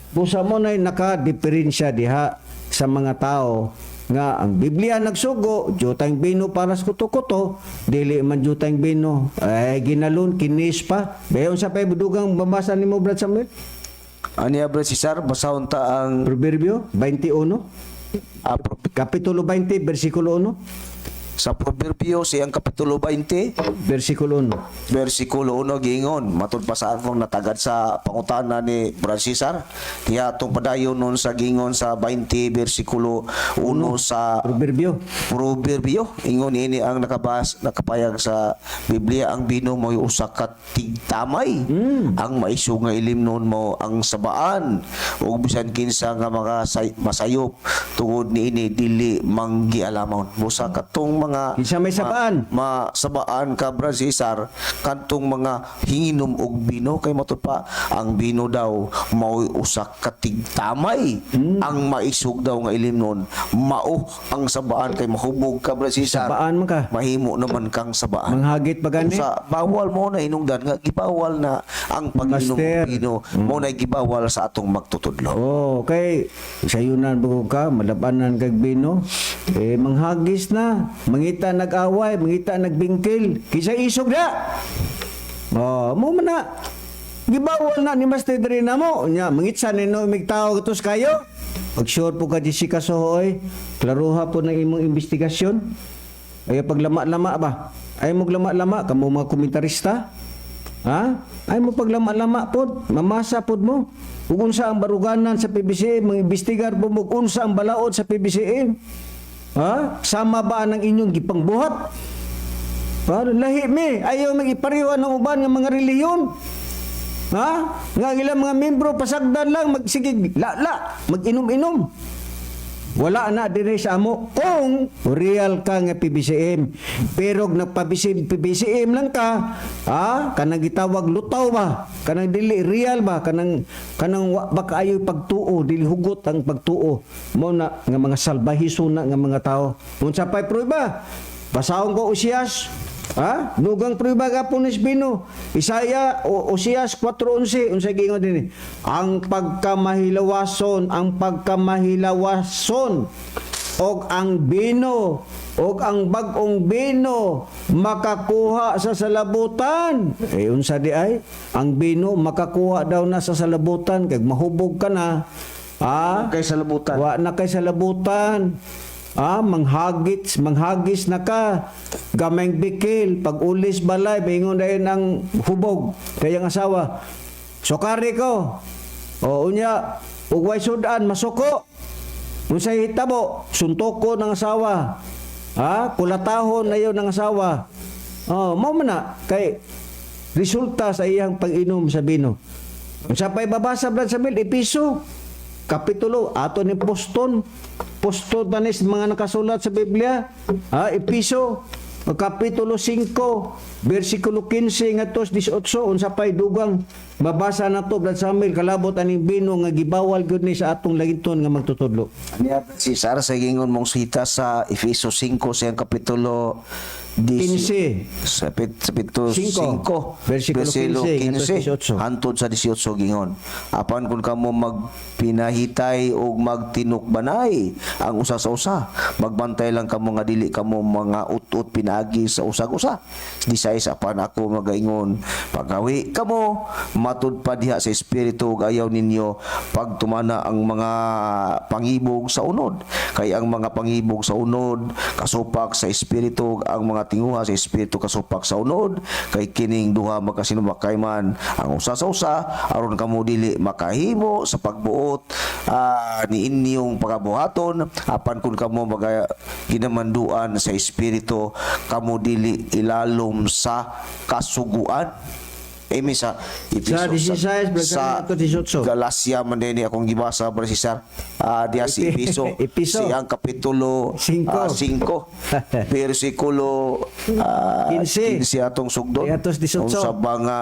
Busa mo na'y nakadiferensya diha sa mga tao nga ang Biblia nagsugo jutang bino paras kuto-kuto, dili man jutang bino ay ginalon kinis pa. Bayon sa pay budugang babasa nimo, Brad Samuel?
Aniya Brad Cesar, basahon ta ang
Proverbio 21, Kapitulo 20, versikulo 1.
Sa Proverbio siyang kapitulo 20
Versikulo 1.
Versikulo 1, gingon matud pa sa akong natagad sa pangutana ni Brad Cesar, tiya atong padayon nun sa gingon sa 20 versikulo 1 sa
Proverbio.
Proverbio. Ingon ini ang nakapayag sa Biblia, ang bino mo'y usa ka tigtamay, ang maisog nga ilimnon mo ang sabaan, ug bisan kinsa nga mga masayop tungod niini dili manggialamon. Busa katong mga
Kinsa may sabaan?
Masabaan ka, Brad Cesar, kantong mga hinginom og bino kay matud pa ang bino daw mao'y usa ka tigtamay, ang maisog daw nga ilimnon mao ang sabaan kay mahubog ka, Brad Cesar.
Sabaan man ka.
Mahimo naman kang sabaan.
Manghagit pa gani.
Sa bawal mo na inungdan nga gibawal na ang pag-inom og
Master.
bino, mo na gibawal sa atong magtutudlo.
Oh, kay sayunan bugo ka, malabanan kag bino. Eh manghagis na, mangita nag-away, mangita nagbingkil. Kisa isog na. Oh, mo man na. Gibawal na ni Master diri na mo. Nya, mangitsa ni no migtao gatos kayo. Pag sure po ka, Jessica Soho oy, klaruha po ng imong investigasyon. Ay paglama-lama ba? Ay mo lama-lama kamo mga komentarista? Ha? Ay mo paglama-lama pod, mamasa pod mo. Ug unsa ang baruganan sa PBCM, mangimbestigar po mo ug unsa ang balaod sa PBCM. Ha? Sama ba ang inyong gipangbuhat? Para lahi mi, ayaw magipareho ng uban nga mga relihiyon. Ha? Nga ang ilang mga membro pasagdan lang magsigig la la, mag-inom-inom. Wala na dinhi sa amo kung real ka nga PBCM. Pero nagpa-BCM PBCM lang ka, ha? Kanang gitawag lutaw ba? Kanang dili real ba? Kanang kanang wa ba kaayo pagtuo, dili hugot ang pagtuo. Mao na nga mga salbahiso na nga mga tao. Unsa pay prueba? Basahon ko Osias. Ha? Dugang prueba gapon ni Bino. Isaya o Osias 4:11, unsay giingon dinhi? Ang pagkamahilawason og ang bino og ang bag-ong bino makakuha sa salabutan. Eh unsa di ay? Ang bino makakuha daw na sa salabutan kay mahubog ka na. Ha?
Kay salabutan.
Wa na kay salabutan. Ah, manghagits, manghagis na ka. Gamay bikil, pag ulis balay, bingon dayon ang hubog kay ang asawa. Sukari ko. O unya, ug way sudan masuko. Unsay hitabo, suntoko ng asawa. Ha? Kulatahon na yun ng asawa. Oh, mao man na kay resulta sa iyang pag-inom sa bino. Unsa pay babasa, Brad Samuel, Episo kapitulo ato ni Poston. Poston tanis mga nakasulat sa Biblia. Ha, Episo kapitulo 5 bersikulo 15 ngadto 18, unsa pay dugang mabasa nato, Brad Samuel, kalabot aning bino nga gibawal gyud ni sa atong laginton nga magtutudlo?
Niya si Sara sa gingon mong sita sa Efeso 5 sa iyang kapitulo
15.
Sa pito
5,
5
versikulo 15,
15 hantod sa 18, gingon, apan kung kamo magpinahitay og magtinukbanay ang usa sa usa, magbantay lang kamo nga dili kamo mga ut-ut pinaagi sa usag-usa. Disay, apan ako magaingon, pagawi kamo matud pa diha sa espiritu ug ayaw ninyo pagtumana ang mga pangibog sa unod, kay ang mga pangibog sa unod kasupak sa espiritu ug ang mga tinguha sa espiritu kasupak sa unod, kay kining duha magkasinubakay man ang usa sa usa, aron kamo dili makahimo sa pagbuot ni inyong pagabuhaton. Apan kun kamo maga ginamanduan sa espiritu, kamo dili ilalom sa kasuguan. Emi sa
Sa 16, Brad
sa
Samuel, 18.
Galacia man din akong gibasa, Brad Cesar. Diya si Episo.
Episo.
Siyang kapitulo
5.
5. Versikulo
15.
15 atong sugdon.
Atos 18.
Unsa ba nga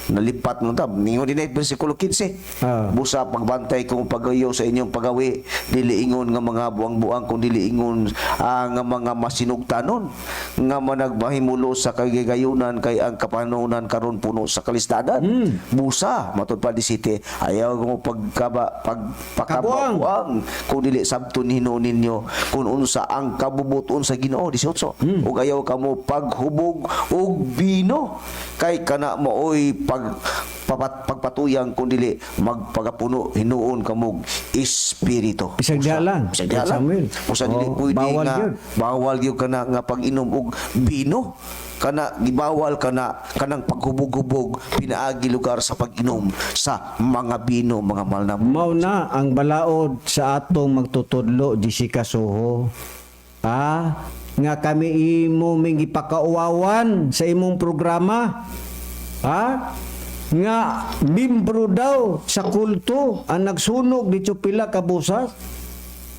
nalipat mo ta? Ningon din ay versikulo 15. Busa pagbantay kung pagayo sa inyong pagawi, dili ingon nga mga buang-buang kung dili ingon nga mga masinugtanon nga managbahimulo sa kagigayunan, kay ang kapanonan karon puno sa kalistadan. Busa matud pa di city, ayaw mo pagkaba
Kabuang.
pagpakabuang kung dili sabton hinuon ninyo kung unsa ang kabubuton sa Ginoo. 18, ug ayaw kamo paghubog og bino, kay kana maoy pagpatuyang kun dili magpagapuno hinuon kamog espiritu.
Bisag diha lang,
Bisag diha lang.
Samuel.
Usa dili
Oh,
pwede
bawal
nga
yun.
bawal gyud kana nga pag-inom og bino, kana gibawal kana kanang paghubog-hubog pinaagi lugar sa pag-inom sa mga bino, mga mahal na
Mao na ang balaod sa atong magtutudlo, Jessica Soho. Ah, nga kami imo ming gipakauwawan sa imong programa. Ha? Nga membro daw sa kulto ang nagsunog dito pila ka busas.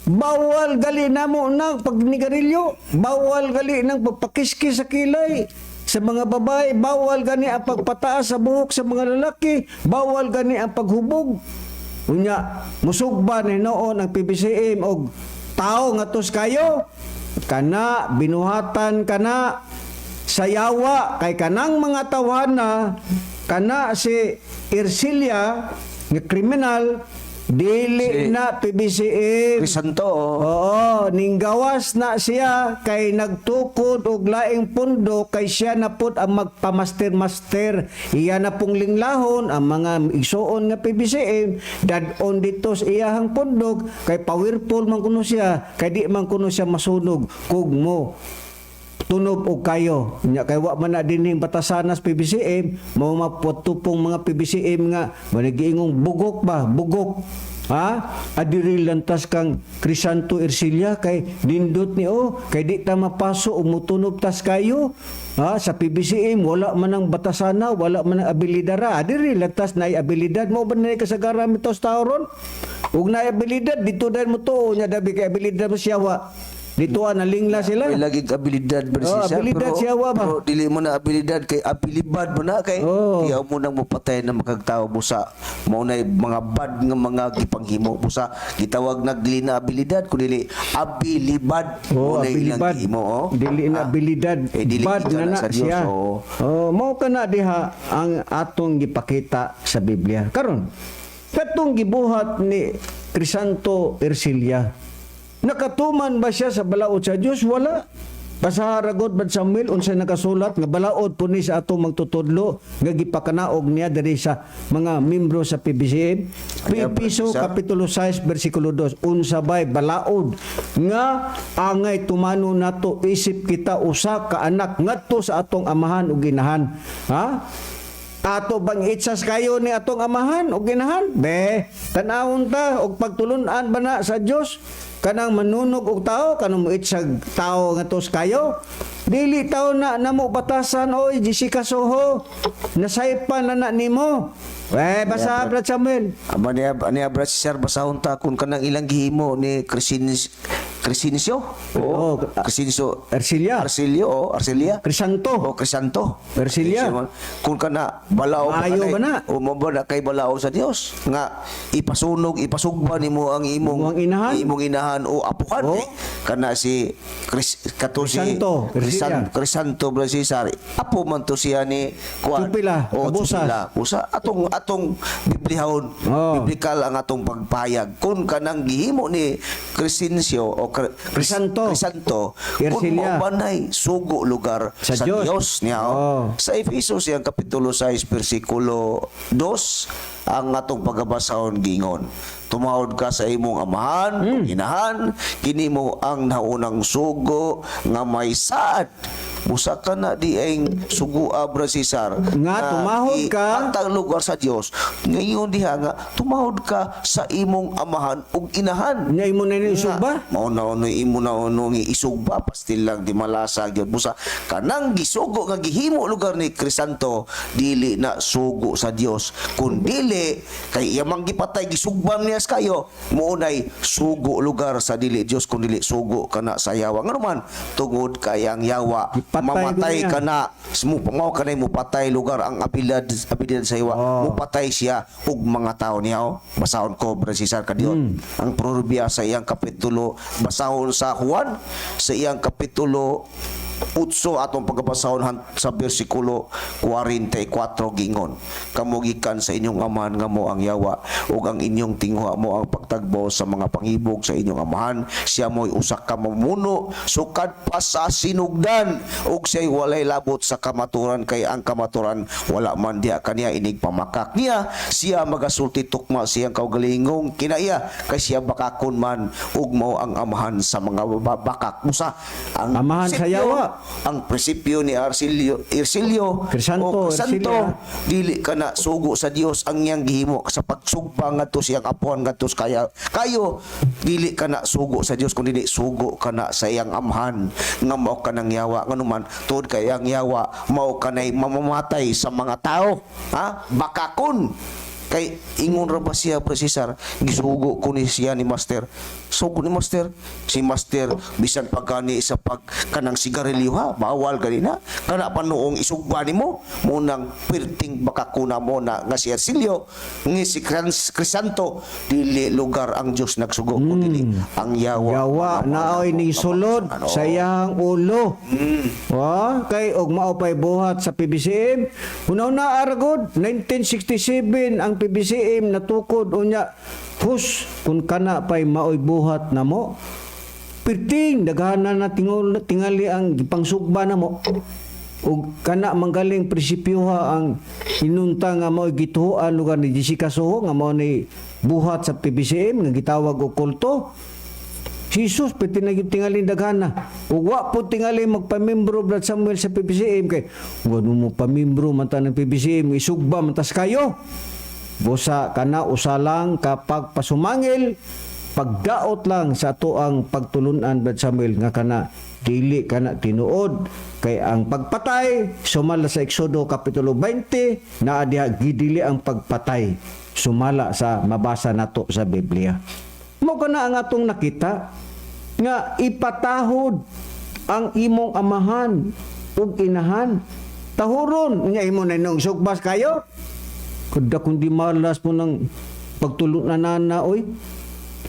Bawal gali namo nang pagnigarilyo, bawal gali nang pagpakiskis sa kilay sa mga babae, bawal gani ang pagpataas sa buhok sa mga lalaki, bawal gani ang paghubog. Unya, musugba ni noon ang PBCM og tao nga tos kayo kana binuhatan kana sayawa, kay kanang mga tawhana kana si Ercilia nga kriminal. Dili
Si
na PBCM.
Crisanto, oh.
Oo, ninggawas na siya kay nagtukod og laing pundo kay siya na pud ang magpamaster-master. Iya na pong linglahon ang mga igsuon nga PBCM dad-on dito sa iyahang pundok kay powerful man kuno siya, kay di man kuno siya masunog kug mo tunob og kayo nya, kay wa man na dinhing batasanas PBCM, mao maputupong mga PBCM nga managiingong bugok ba, bugok ha, adiri lantas kang Crisanto Ercilia kay nindot ni oh, kay di ta mapaso og mutunob tas kayo ha, sa PBCM wala man ang batasana, wala man ang abilidad ra. Adiri lantas na abilidad mo ba na kasagaran mito sa tao ron ug na abilidad dito dahil mo tuo nya, dabi kay abilidad mo siya wa dito nalingla sila.
May lagi abilidad ba
Oh,
siya?
abilidad siya, wa ba?
Pero dili mo na abilidad kay abilibad mo na kay
Oh.
oh, mo nang mupatay na makagtao mo sa mao na mga bad nga mga gipanghimo mo sa gitawag na dili na abilidad kun dili abilibad.
Oh,
Mo na ilang
abilibad.
gihimo, oh.
Dili na
Ah.
abilidad.
Eh, dili
Bad
gikan
na na
sa Dios,
siya.
oh.
Oh, mao ka na diha ang atong gipakita sa Biblia. Karon, katong gibuhat ni Crisanto Ercilia, nakatuman ba siya sa balaod sa Dios? Wala. Basaha ragod bad Samuel unsay nakasulat nga balaod po ni sa atong magtutudlo nga gipakanaog niya diri sa mga membro sa PBCM.
Ano,
Piso
Brother Cesar?
Kapitulo 6 versikulo 2, unsa bay balaod nga angay tumano nato isip kita usa ka anak ngadto sa atong amahan ug inahan, ha? Ato bang itsas kayo ni atong amahan ug inahan be? Tan-awon ta og pagtulun-an ba na sa Dios kanang manunog og tao, kanang moitsag tao ngadto sa kayo? Dili tao na namo batasan, oy Jessica Soho, nasaypan na na nimo. Eh, basa, Brad Samuel.
Aba niya niya, Brad Cesar, basahon ta kung kanang ilang gihimo ni Cresincio.
Oo.
Oh, Cresincio.
Ercilia.
Arcelio, oh, Arcelia.
Crisanto.
O Crisanto.
Ercilia.
Kung kana balao pa
Maayo ba na?
O mo ba na kay balao sa Dios nga ipasunog, ipasugba nimo ang imong
Imong inahan?
Imong inahan o apuhan.
Oh.
Eh, kana si Chris, kato si
Crisanto,
Crisan,
Ercilia.
Crisanto, Brad Cesar. Apo man to siya ni kuan.
Chupila,
O,
Kabusas.
Chupila. Usa atong atong biblihon,
Oh.
biblikal ang atong pagpahayag. Kung kanang gihimo ni Cresencio o
Crisanto.
Crisanto, kung
Ercilia.
mao banay sugo lugar
Sa
sa,
Dios.
Dios niya.
Oh.
Oh. Sa Efeso siyang kapitulo 6 versikulo 2 ang atong pagabasahon gingon. Tumahod ka sa imong amahan, ug inahan, kini mo ang naunang sugo nga may saad. Busa ka na di ang sugo, Abra Cesar.
Nga, tumahod ka.
Ang lugar sa Dios. Ngayon diha nga tumahod ka sa imong amahan ug inahan.
Nya imo na ni isugba?
Mao na ono imo na ono nga isugba, pastil lang di malasa gyud busa kanang gisugo nga gihimo lugar ni Crisanto dili na sugo sa Dios, kun dili kay iya mang gipatay, gisugba niya sa kayo, mounay sugo lugar sa dili Dios kun dili sugo kana sa yawa, ngano man tungod kay ang yawa
Gipatay
mamatay
ko niya.
kana mo mao kanay mo patay lugar ang abilidad abilidad sa yawa,
Oh.
mo patay siya ug mga tao niya, oh. Basahon ko, Brother Cesar Kadiot, ang Proverbia sa iyang kapitulo, basahon sa Juan sa iyang kapitulo 8 atong pagkabasahon sa bersikulo 44 gingon, "Kamugikan sa inyong amahan nga mo ang yawa ug ang inyong tinguha mo ang pagtagbo sa mga pangibog sa inyong amahan. Siya mo'y usa ka mamuno sukad pa sa sinugdan ug siya'y walay labot sa kamaturan kay ang kamaturan wala man diha kaniya. Inig pamakak niya siya magasulti tukma siyang kaugalingong kinaiya kay siya bakakon man ug mao ang amahan sa mga bakak." Busa ang
Amahan sa
prinsipyo,
yawa.
ang prinsipyo ni Arsilio Ercilio
Crisanto,
o Crisanto,
Ercilia.
dili ka na sugo sa Dios ang iyang gihimo sa pagsugba ngadto siyang apuan ngadto sa kaya kayo, dili ka na sugo sa Dios kun dili sugo ka na sa iyang amahan nga mao ka nang yawa, nganuman tuod kay ang yawa mao kanay mamamatay sa mga tao, ha, bakakon. Kay ingon ra ba siya, Pre Cesar, gisugo ko ni siya ni master, sugo ni master, si master bisan pagkani sa pag kanang sigarilyo, ha, bawal gani na kana pa noong isugba nimo, munang perting bakakuna mo na nga si Arsilio nga si Crisanto dili lugar ang Dios nagsugo kun dili ang yawa.
Yawa naoy ni sulod
Ano?
sa iyang ulo. Wa kay og mao pay buhat sa PBCM. Una-una aragod 1967 ang ang PBCM natukod unya hus kung kana pay maoy buhat namo, perting daghana na tingol tingali ang gipangsugba namo ug kana manggaling prinsipyoha ang inunta nga maoy gituoan lugar ni Jessica Soho nga mao ni buhat sa PBCM nga gitawag og kulto. Jesus, pwede na yung tingalin daghana. Ug wa po tingali magpamembro, Brad Samuel, sa PBCM kay wano mo pamembro man ta ng PBCM, isugba man tas kayo. Busa kana usa lang kapag pasumangil, pagdaot lang sa ato ang pagtulunan, Brad Samuel, nga kana dili kana tinuod kay ang pagpatay sumala sa Exodo kapitulo 20 naa diha, gidili ang pagpatay sumala sa mabasa nato sa Biblia. Mo kana ang atong nakita nga ipatahod ang imong amahan ug inahan. Tahuron nya imo na nung sugbas kayo. Kada kung di malas mo ng pagtulong na nana, oy.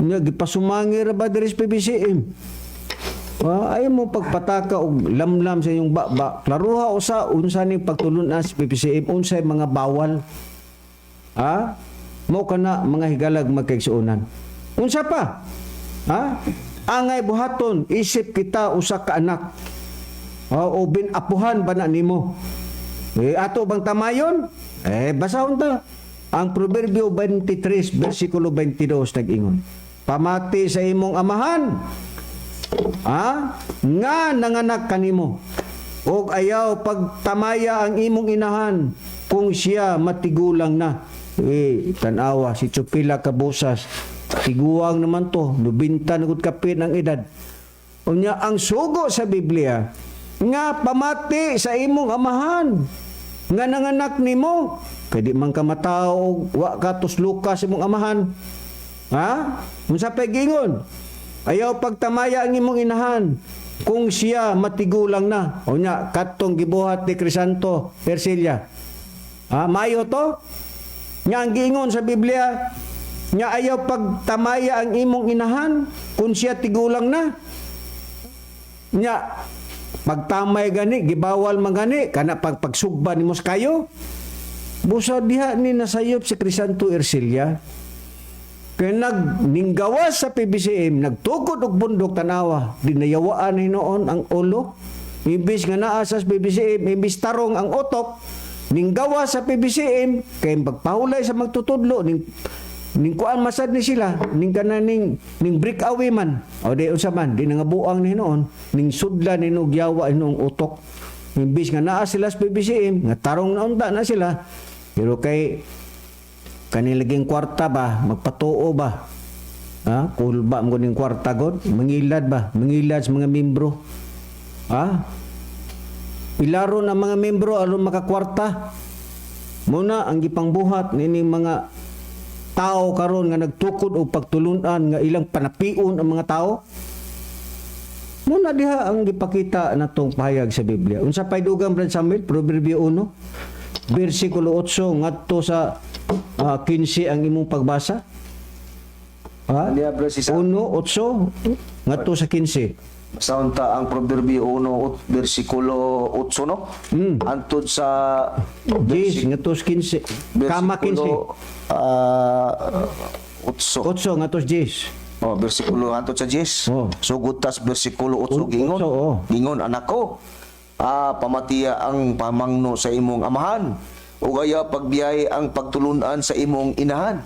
Nya gipasumangir ra ba diri sa PBCM? Ah, ayaw mo pagpataka og lamlam sa inyong baba. Klaruha usa unsa ning pagtulunan sa PBCM, unsay mga bawal. Ha? Mo kana, mga higalag magkaigsuonan. Unsa pa? Ha? Angay buhaton isip kita usa ka anak. Ha, o binapuhan ba na nimo? Eh, ato bang tamayon? Eh, basahon ta. Ang Proverbio 23, versikulo 22 nag-ingon: "Pamati sa imong amahan, ha, nga nanganak kanimo. Og ayaw pagtamaya ang imong inahan kung siya matigulang na." Eh, tanawa si Chupila Cabusas. Tiguang naman to, 90 na gud kapin ang edad. Unya ang sugo sa Biblia nga pamati sa imong amahan nga nanganak nimo kay di man ka matawo, wa ka tusluka sa imong amahan. Ha? Unsa pay gingon? "Ayaw pagtamaya ang imong inahan kung siya matigulang na." Unya katong gibuhat ni Crisanto Ercilia. Ha, mayo to? Nga ang giingon sa Biblia nga ayaw pagtamaya ang imong inahan kung siya tigulang na. Nya pagtamay gani gibawal man gani kana pag pagsugba nimo sa kayo. Busa diha ni nasayop si Crisanto Ercilia. Kay nag ninggawas sa PBCM, nagtukod og bundok, tanawa, dinayawaan hinuon ang ulo. Imbis nga naa sa PBCM, imbis tarong ang utok, ninggawas sa PBCM, kay pagpahulay sa magtutudlo, ning kuan masad ni sila, ning kana ning break away man. O di unsa man, di nangabuang ni hinuon, ning sudla ni og yawa hinuong utok. Imbis nga naa sila sa PBCM, nga tarong na unta na sila, pero kay kanilaging kwarta ba, magpatuo ba? Ha? Kulba mo ning kwarta god, mangilad ba? Mangilad sa mga membro. Ha? Pilaro na mga membro aron makakwarta. Muna ang gipangbuhat nining mga tao karon nga nagtukod og pagtulunan nga ilang panapion ang mga tao. Muna diha ang gipakita natong pahayag sa Biblia. Unsa pay dugang, Brad Samuel? Proverbio 1 versikulo 8 ngadto sa 15 ang imong pagbasa. Ha?
Diha, bro, si
1 8 ngadto sa 15.
Basahon ta ang Proverbio 1 versikulo 8, no? Antod sa
10 ngadto sa 15. Kama 15.
Versikulo 8.
8 ngadto sa 10.
Oh, versikulo antod sa 10.
Oh.
Sugod tas versikulo 8, gingon.
8, oh.
Gingon, "Anak ko, pamatiya ang pamangno sa imong amahan ug ayaw pagbiyahe ang pagtulunan sa imong inahan.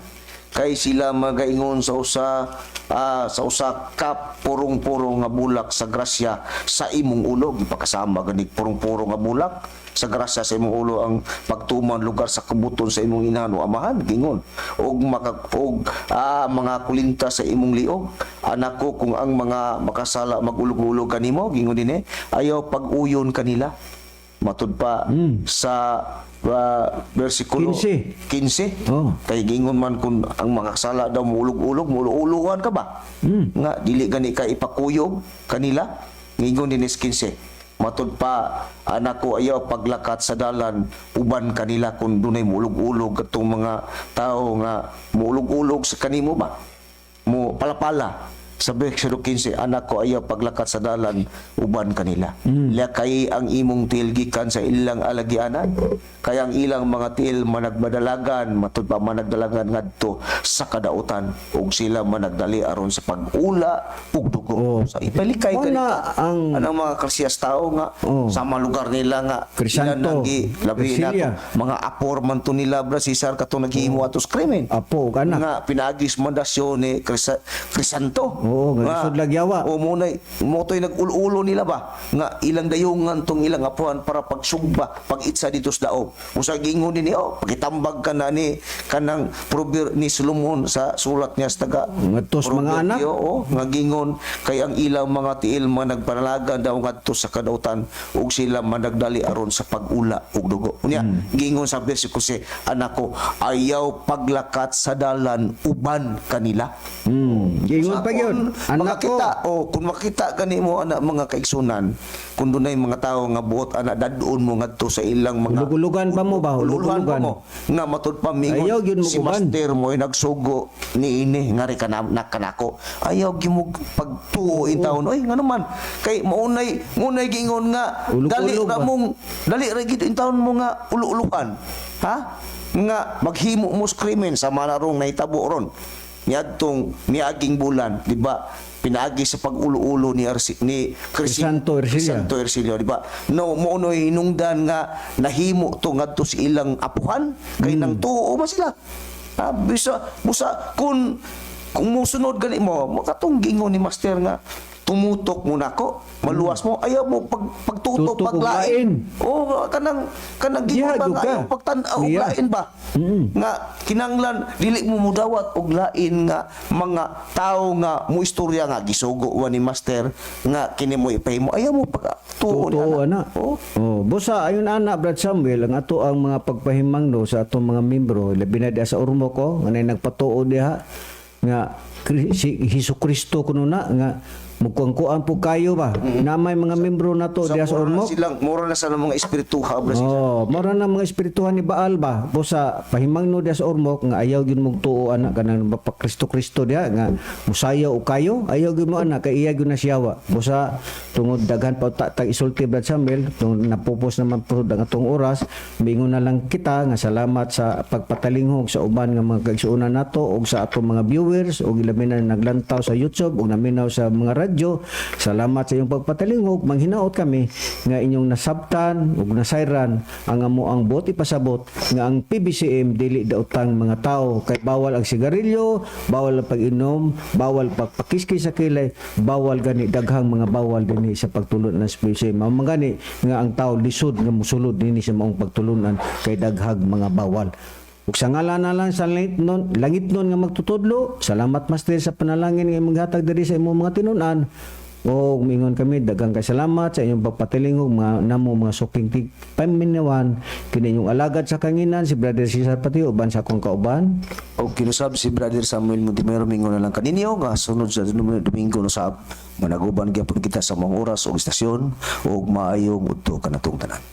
Kay sila magaingon sa usa ka purong-puro nga bulak sa grasya sa imong ulo." Gipakasama gani purong-puro nga bulak sa grasya sa imong ulo ang pagtuman lugar sa kabuton sa imong inahan o amahan, gingon, og maka og mga kulinta sa imong liog. Anak ko, kung ang mga makasala magulog-ulog kanimo," gingon dinhi, "ayaw pag-uyon kanila." Matud pa sa versikulo
15.
15.
Oh.
Kay gingon man kung ang mga kasala daw muulog-ulog, muulog-ulogan ka ba? Nga dili gani ka ipakuyog kanila. Gingon dinhi sa 15. Matud pa, "Anak ko, ayaw paglakat sa dalan uban kanila." Kung dunay muulog-ulog katong mga tao nga muulog-ulog sa kanimo ba? Mo palapala. Sa versikulo 15, "Anak ko, ayaw paglakat sa dalan uban kanila. Lakay ang imong tiil gikan sa ilang alagianan. Kay ang ilang mga tiil managmadalagan, matud pa managdalagan ngadto sa kadautan ug sila managdali aron sa pag-ula ug dugo." Sa ipalikay
Wala
kanita.
ang
Anang mga klasiyas tao nga sa mga lugar nila nga
Crisanto,
ilan nang labi na
Ercilia.
to, mga apor man to nila, Bra Cesar, katong naghihimo atos krimen
Apo ug anak.
nga pinaagis mandasyon ni Crisanto.
Oo, nga lisod lagyawa.
O munay motoy nag-ulo nila ba nga ilang dayungan tong ilang apuhan para pagsugba, pag-itsa dito sa daog. Usa gingon ni, oh, pagitambag ka na ni kanang proverb ni Solomon sa sulat niya sa taga
Ngadto sa mga anak.
Proverbio, oo, nga gingon kay ang ilang mga tiil managpanalagan daw ngadto sa kadautan ug sila managdali aron sa pag-ula ug dugo. Unya, gingon sa versikulo 6, "Anak ko, ayaw paglakat sa dalan uban kanila."
Gingon pa gyud.
Kung
Anak ko.
makakita, oh, kung makita gani mo ana, mga kaigsunan, kung dunay mga tawo nga buot ana dadon mo ngadto sa ilang mga
Hulugulugan pa mo ba?
Hulugulugan pa
Hulugulugan.
mo nga matud pa mingon
Ayaw gyud mo
si
uban.
master mo ay nagsugo ni ini nga ri kana nakanako, ayaw gyud mo pagtuo in taon oy, ngano man kay maunay ngunay gingon nga
Ulog-ulog
dali ra
ba?
mong dali ra gid in taon mo nga ulo-uluhan ha nga maghimo mo sa krimen sa manarong nahitabo ron niadtong miaging bulan, di ba, pinaagi sa pag-ulo-ulo ni Arsi, ni
Crisanto Ercilia.
Crisanto Ercilio, di ba? No, mo no hinungdan nga nahimo to ngadto sa ilang apuhan kay nang tuo man sila. Ha, bisa busa kung musunod gani mo, makatong gingon ni master nga tumutok mo nako, maluwas mo, ayaw mo pagtutok
Tutok og
paglain.
lain.
Oh, kanang kanang gingon
Diha
ba
gyud
nga
ka.
ayaw pagtan-aw og
Niya.
lain ba? Nga kinanglan dili mo mudawat og lain nga mga tao nga mo istorya nga gisugo wa ni master nga kini mo ipahimo, ayaw mo pag tuo ni
Totoo,
ana.
ana.
Oh.
Oh, busa ayon ana, Brad Samuel, ang ato ang mga pagpahimangno sa atong mga membro, labi na diha sa Ormoc ko, nga nay nagpatuo diha nga si Hesus Kristo kuno na nga mugkuan-kuan po kayo ba. Na may mga membro nato
Sa
diha sa
mura na
Ormoc.
silang mura na sa mga espirituha, bro.
Oh, mora na mga espirituhan ni Baal ba. Busa pahimangno diha sa Ormoc nga ayaw gyud mong tuo ana kanang Kristo-Kristo diha nga musayaw og kayo, ayaw gyud mo ana kay iya gyud na siyawa. Busa tungod daghan pa ta tag isulti, Brad Samuel, tungod napupos naman po ang atong oras, mingon na lang kita nga salamat sa pagpatalinghog sa uban nga mga kaigsuonan nato ug sa atong mga viewers ug ilabi na naglantaw sa YouTube ug naminaw sa mga radyo. Salamat sa inyong pagpatalingog. Manghinaot kami nga inyong nasabtan ug nasayran ang amo ang buot ipasabot nga ang PBCM dili daotang mga tao kay bawal ang sigarilyo, bawal ang pag-inom, bawal pagpakiski sa kilay, bawal gani daghang mga bawal dinhi sa pagtulon ng PBCM. Mao man gani nga ang tao lisod nga mosulod dinhi sa maong pagtulunan kay daghag mga bawal. Ug sa ngalan na lang sa langit nun nga magtutudlo, salamat, Master, sa panalangin nga imong gihatag diri sa imong mga tinun-an. O mingon kami daghang kay salamat sa inyong pagpatilingog mga namo mga suking tig paminawan kini inyong alagad sa kanginan, si Brother Cesar Patio, uban sa akong kauban.
O kinusab si Brother Samuel Montemero, mingon na lang kaninyo nga sunod sa Domingo no sab managuban gyapon kita sa mga oras o istasyon ug maayong udto kanatong tanan.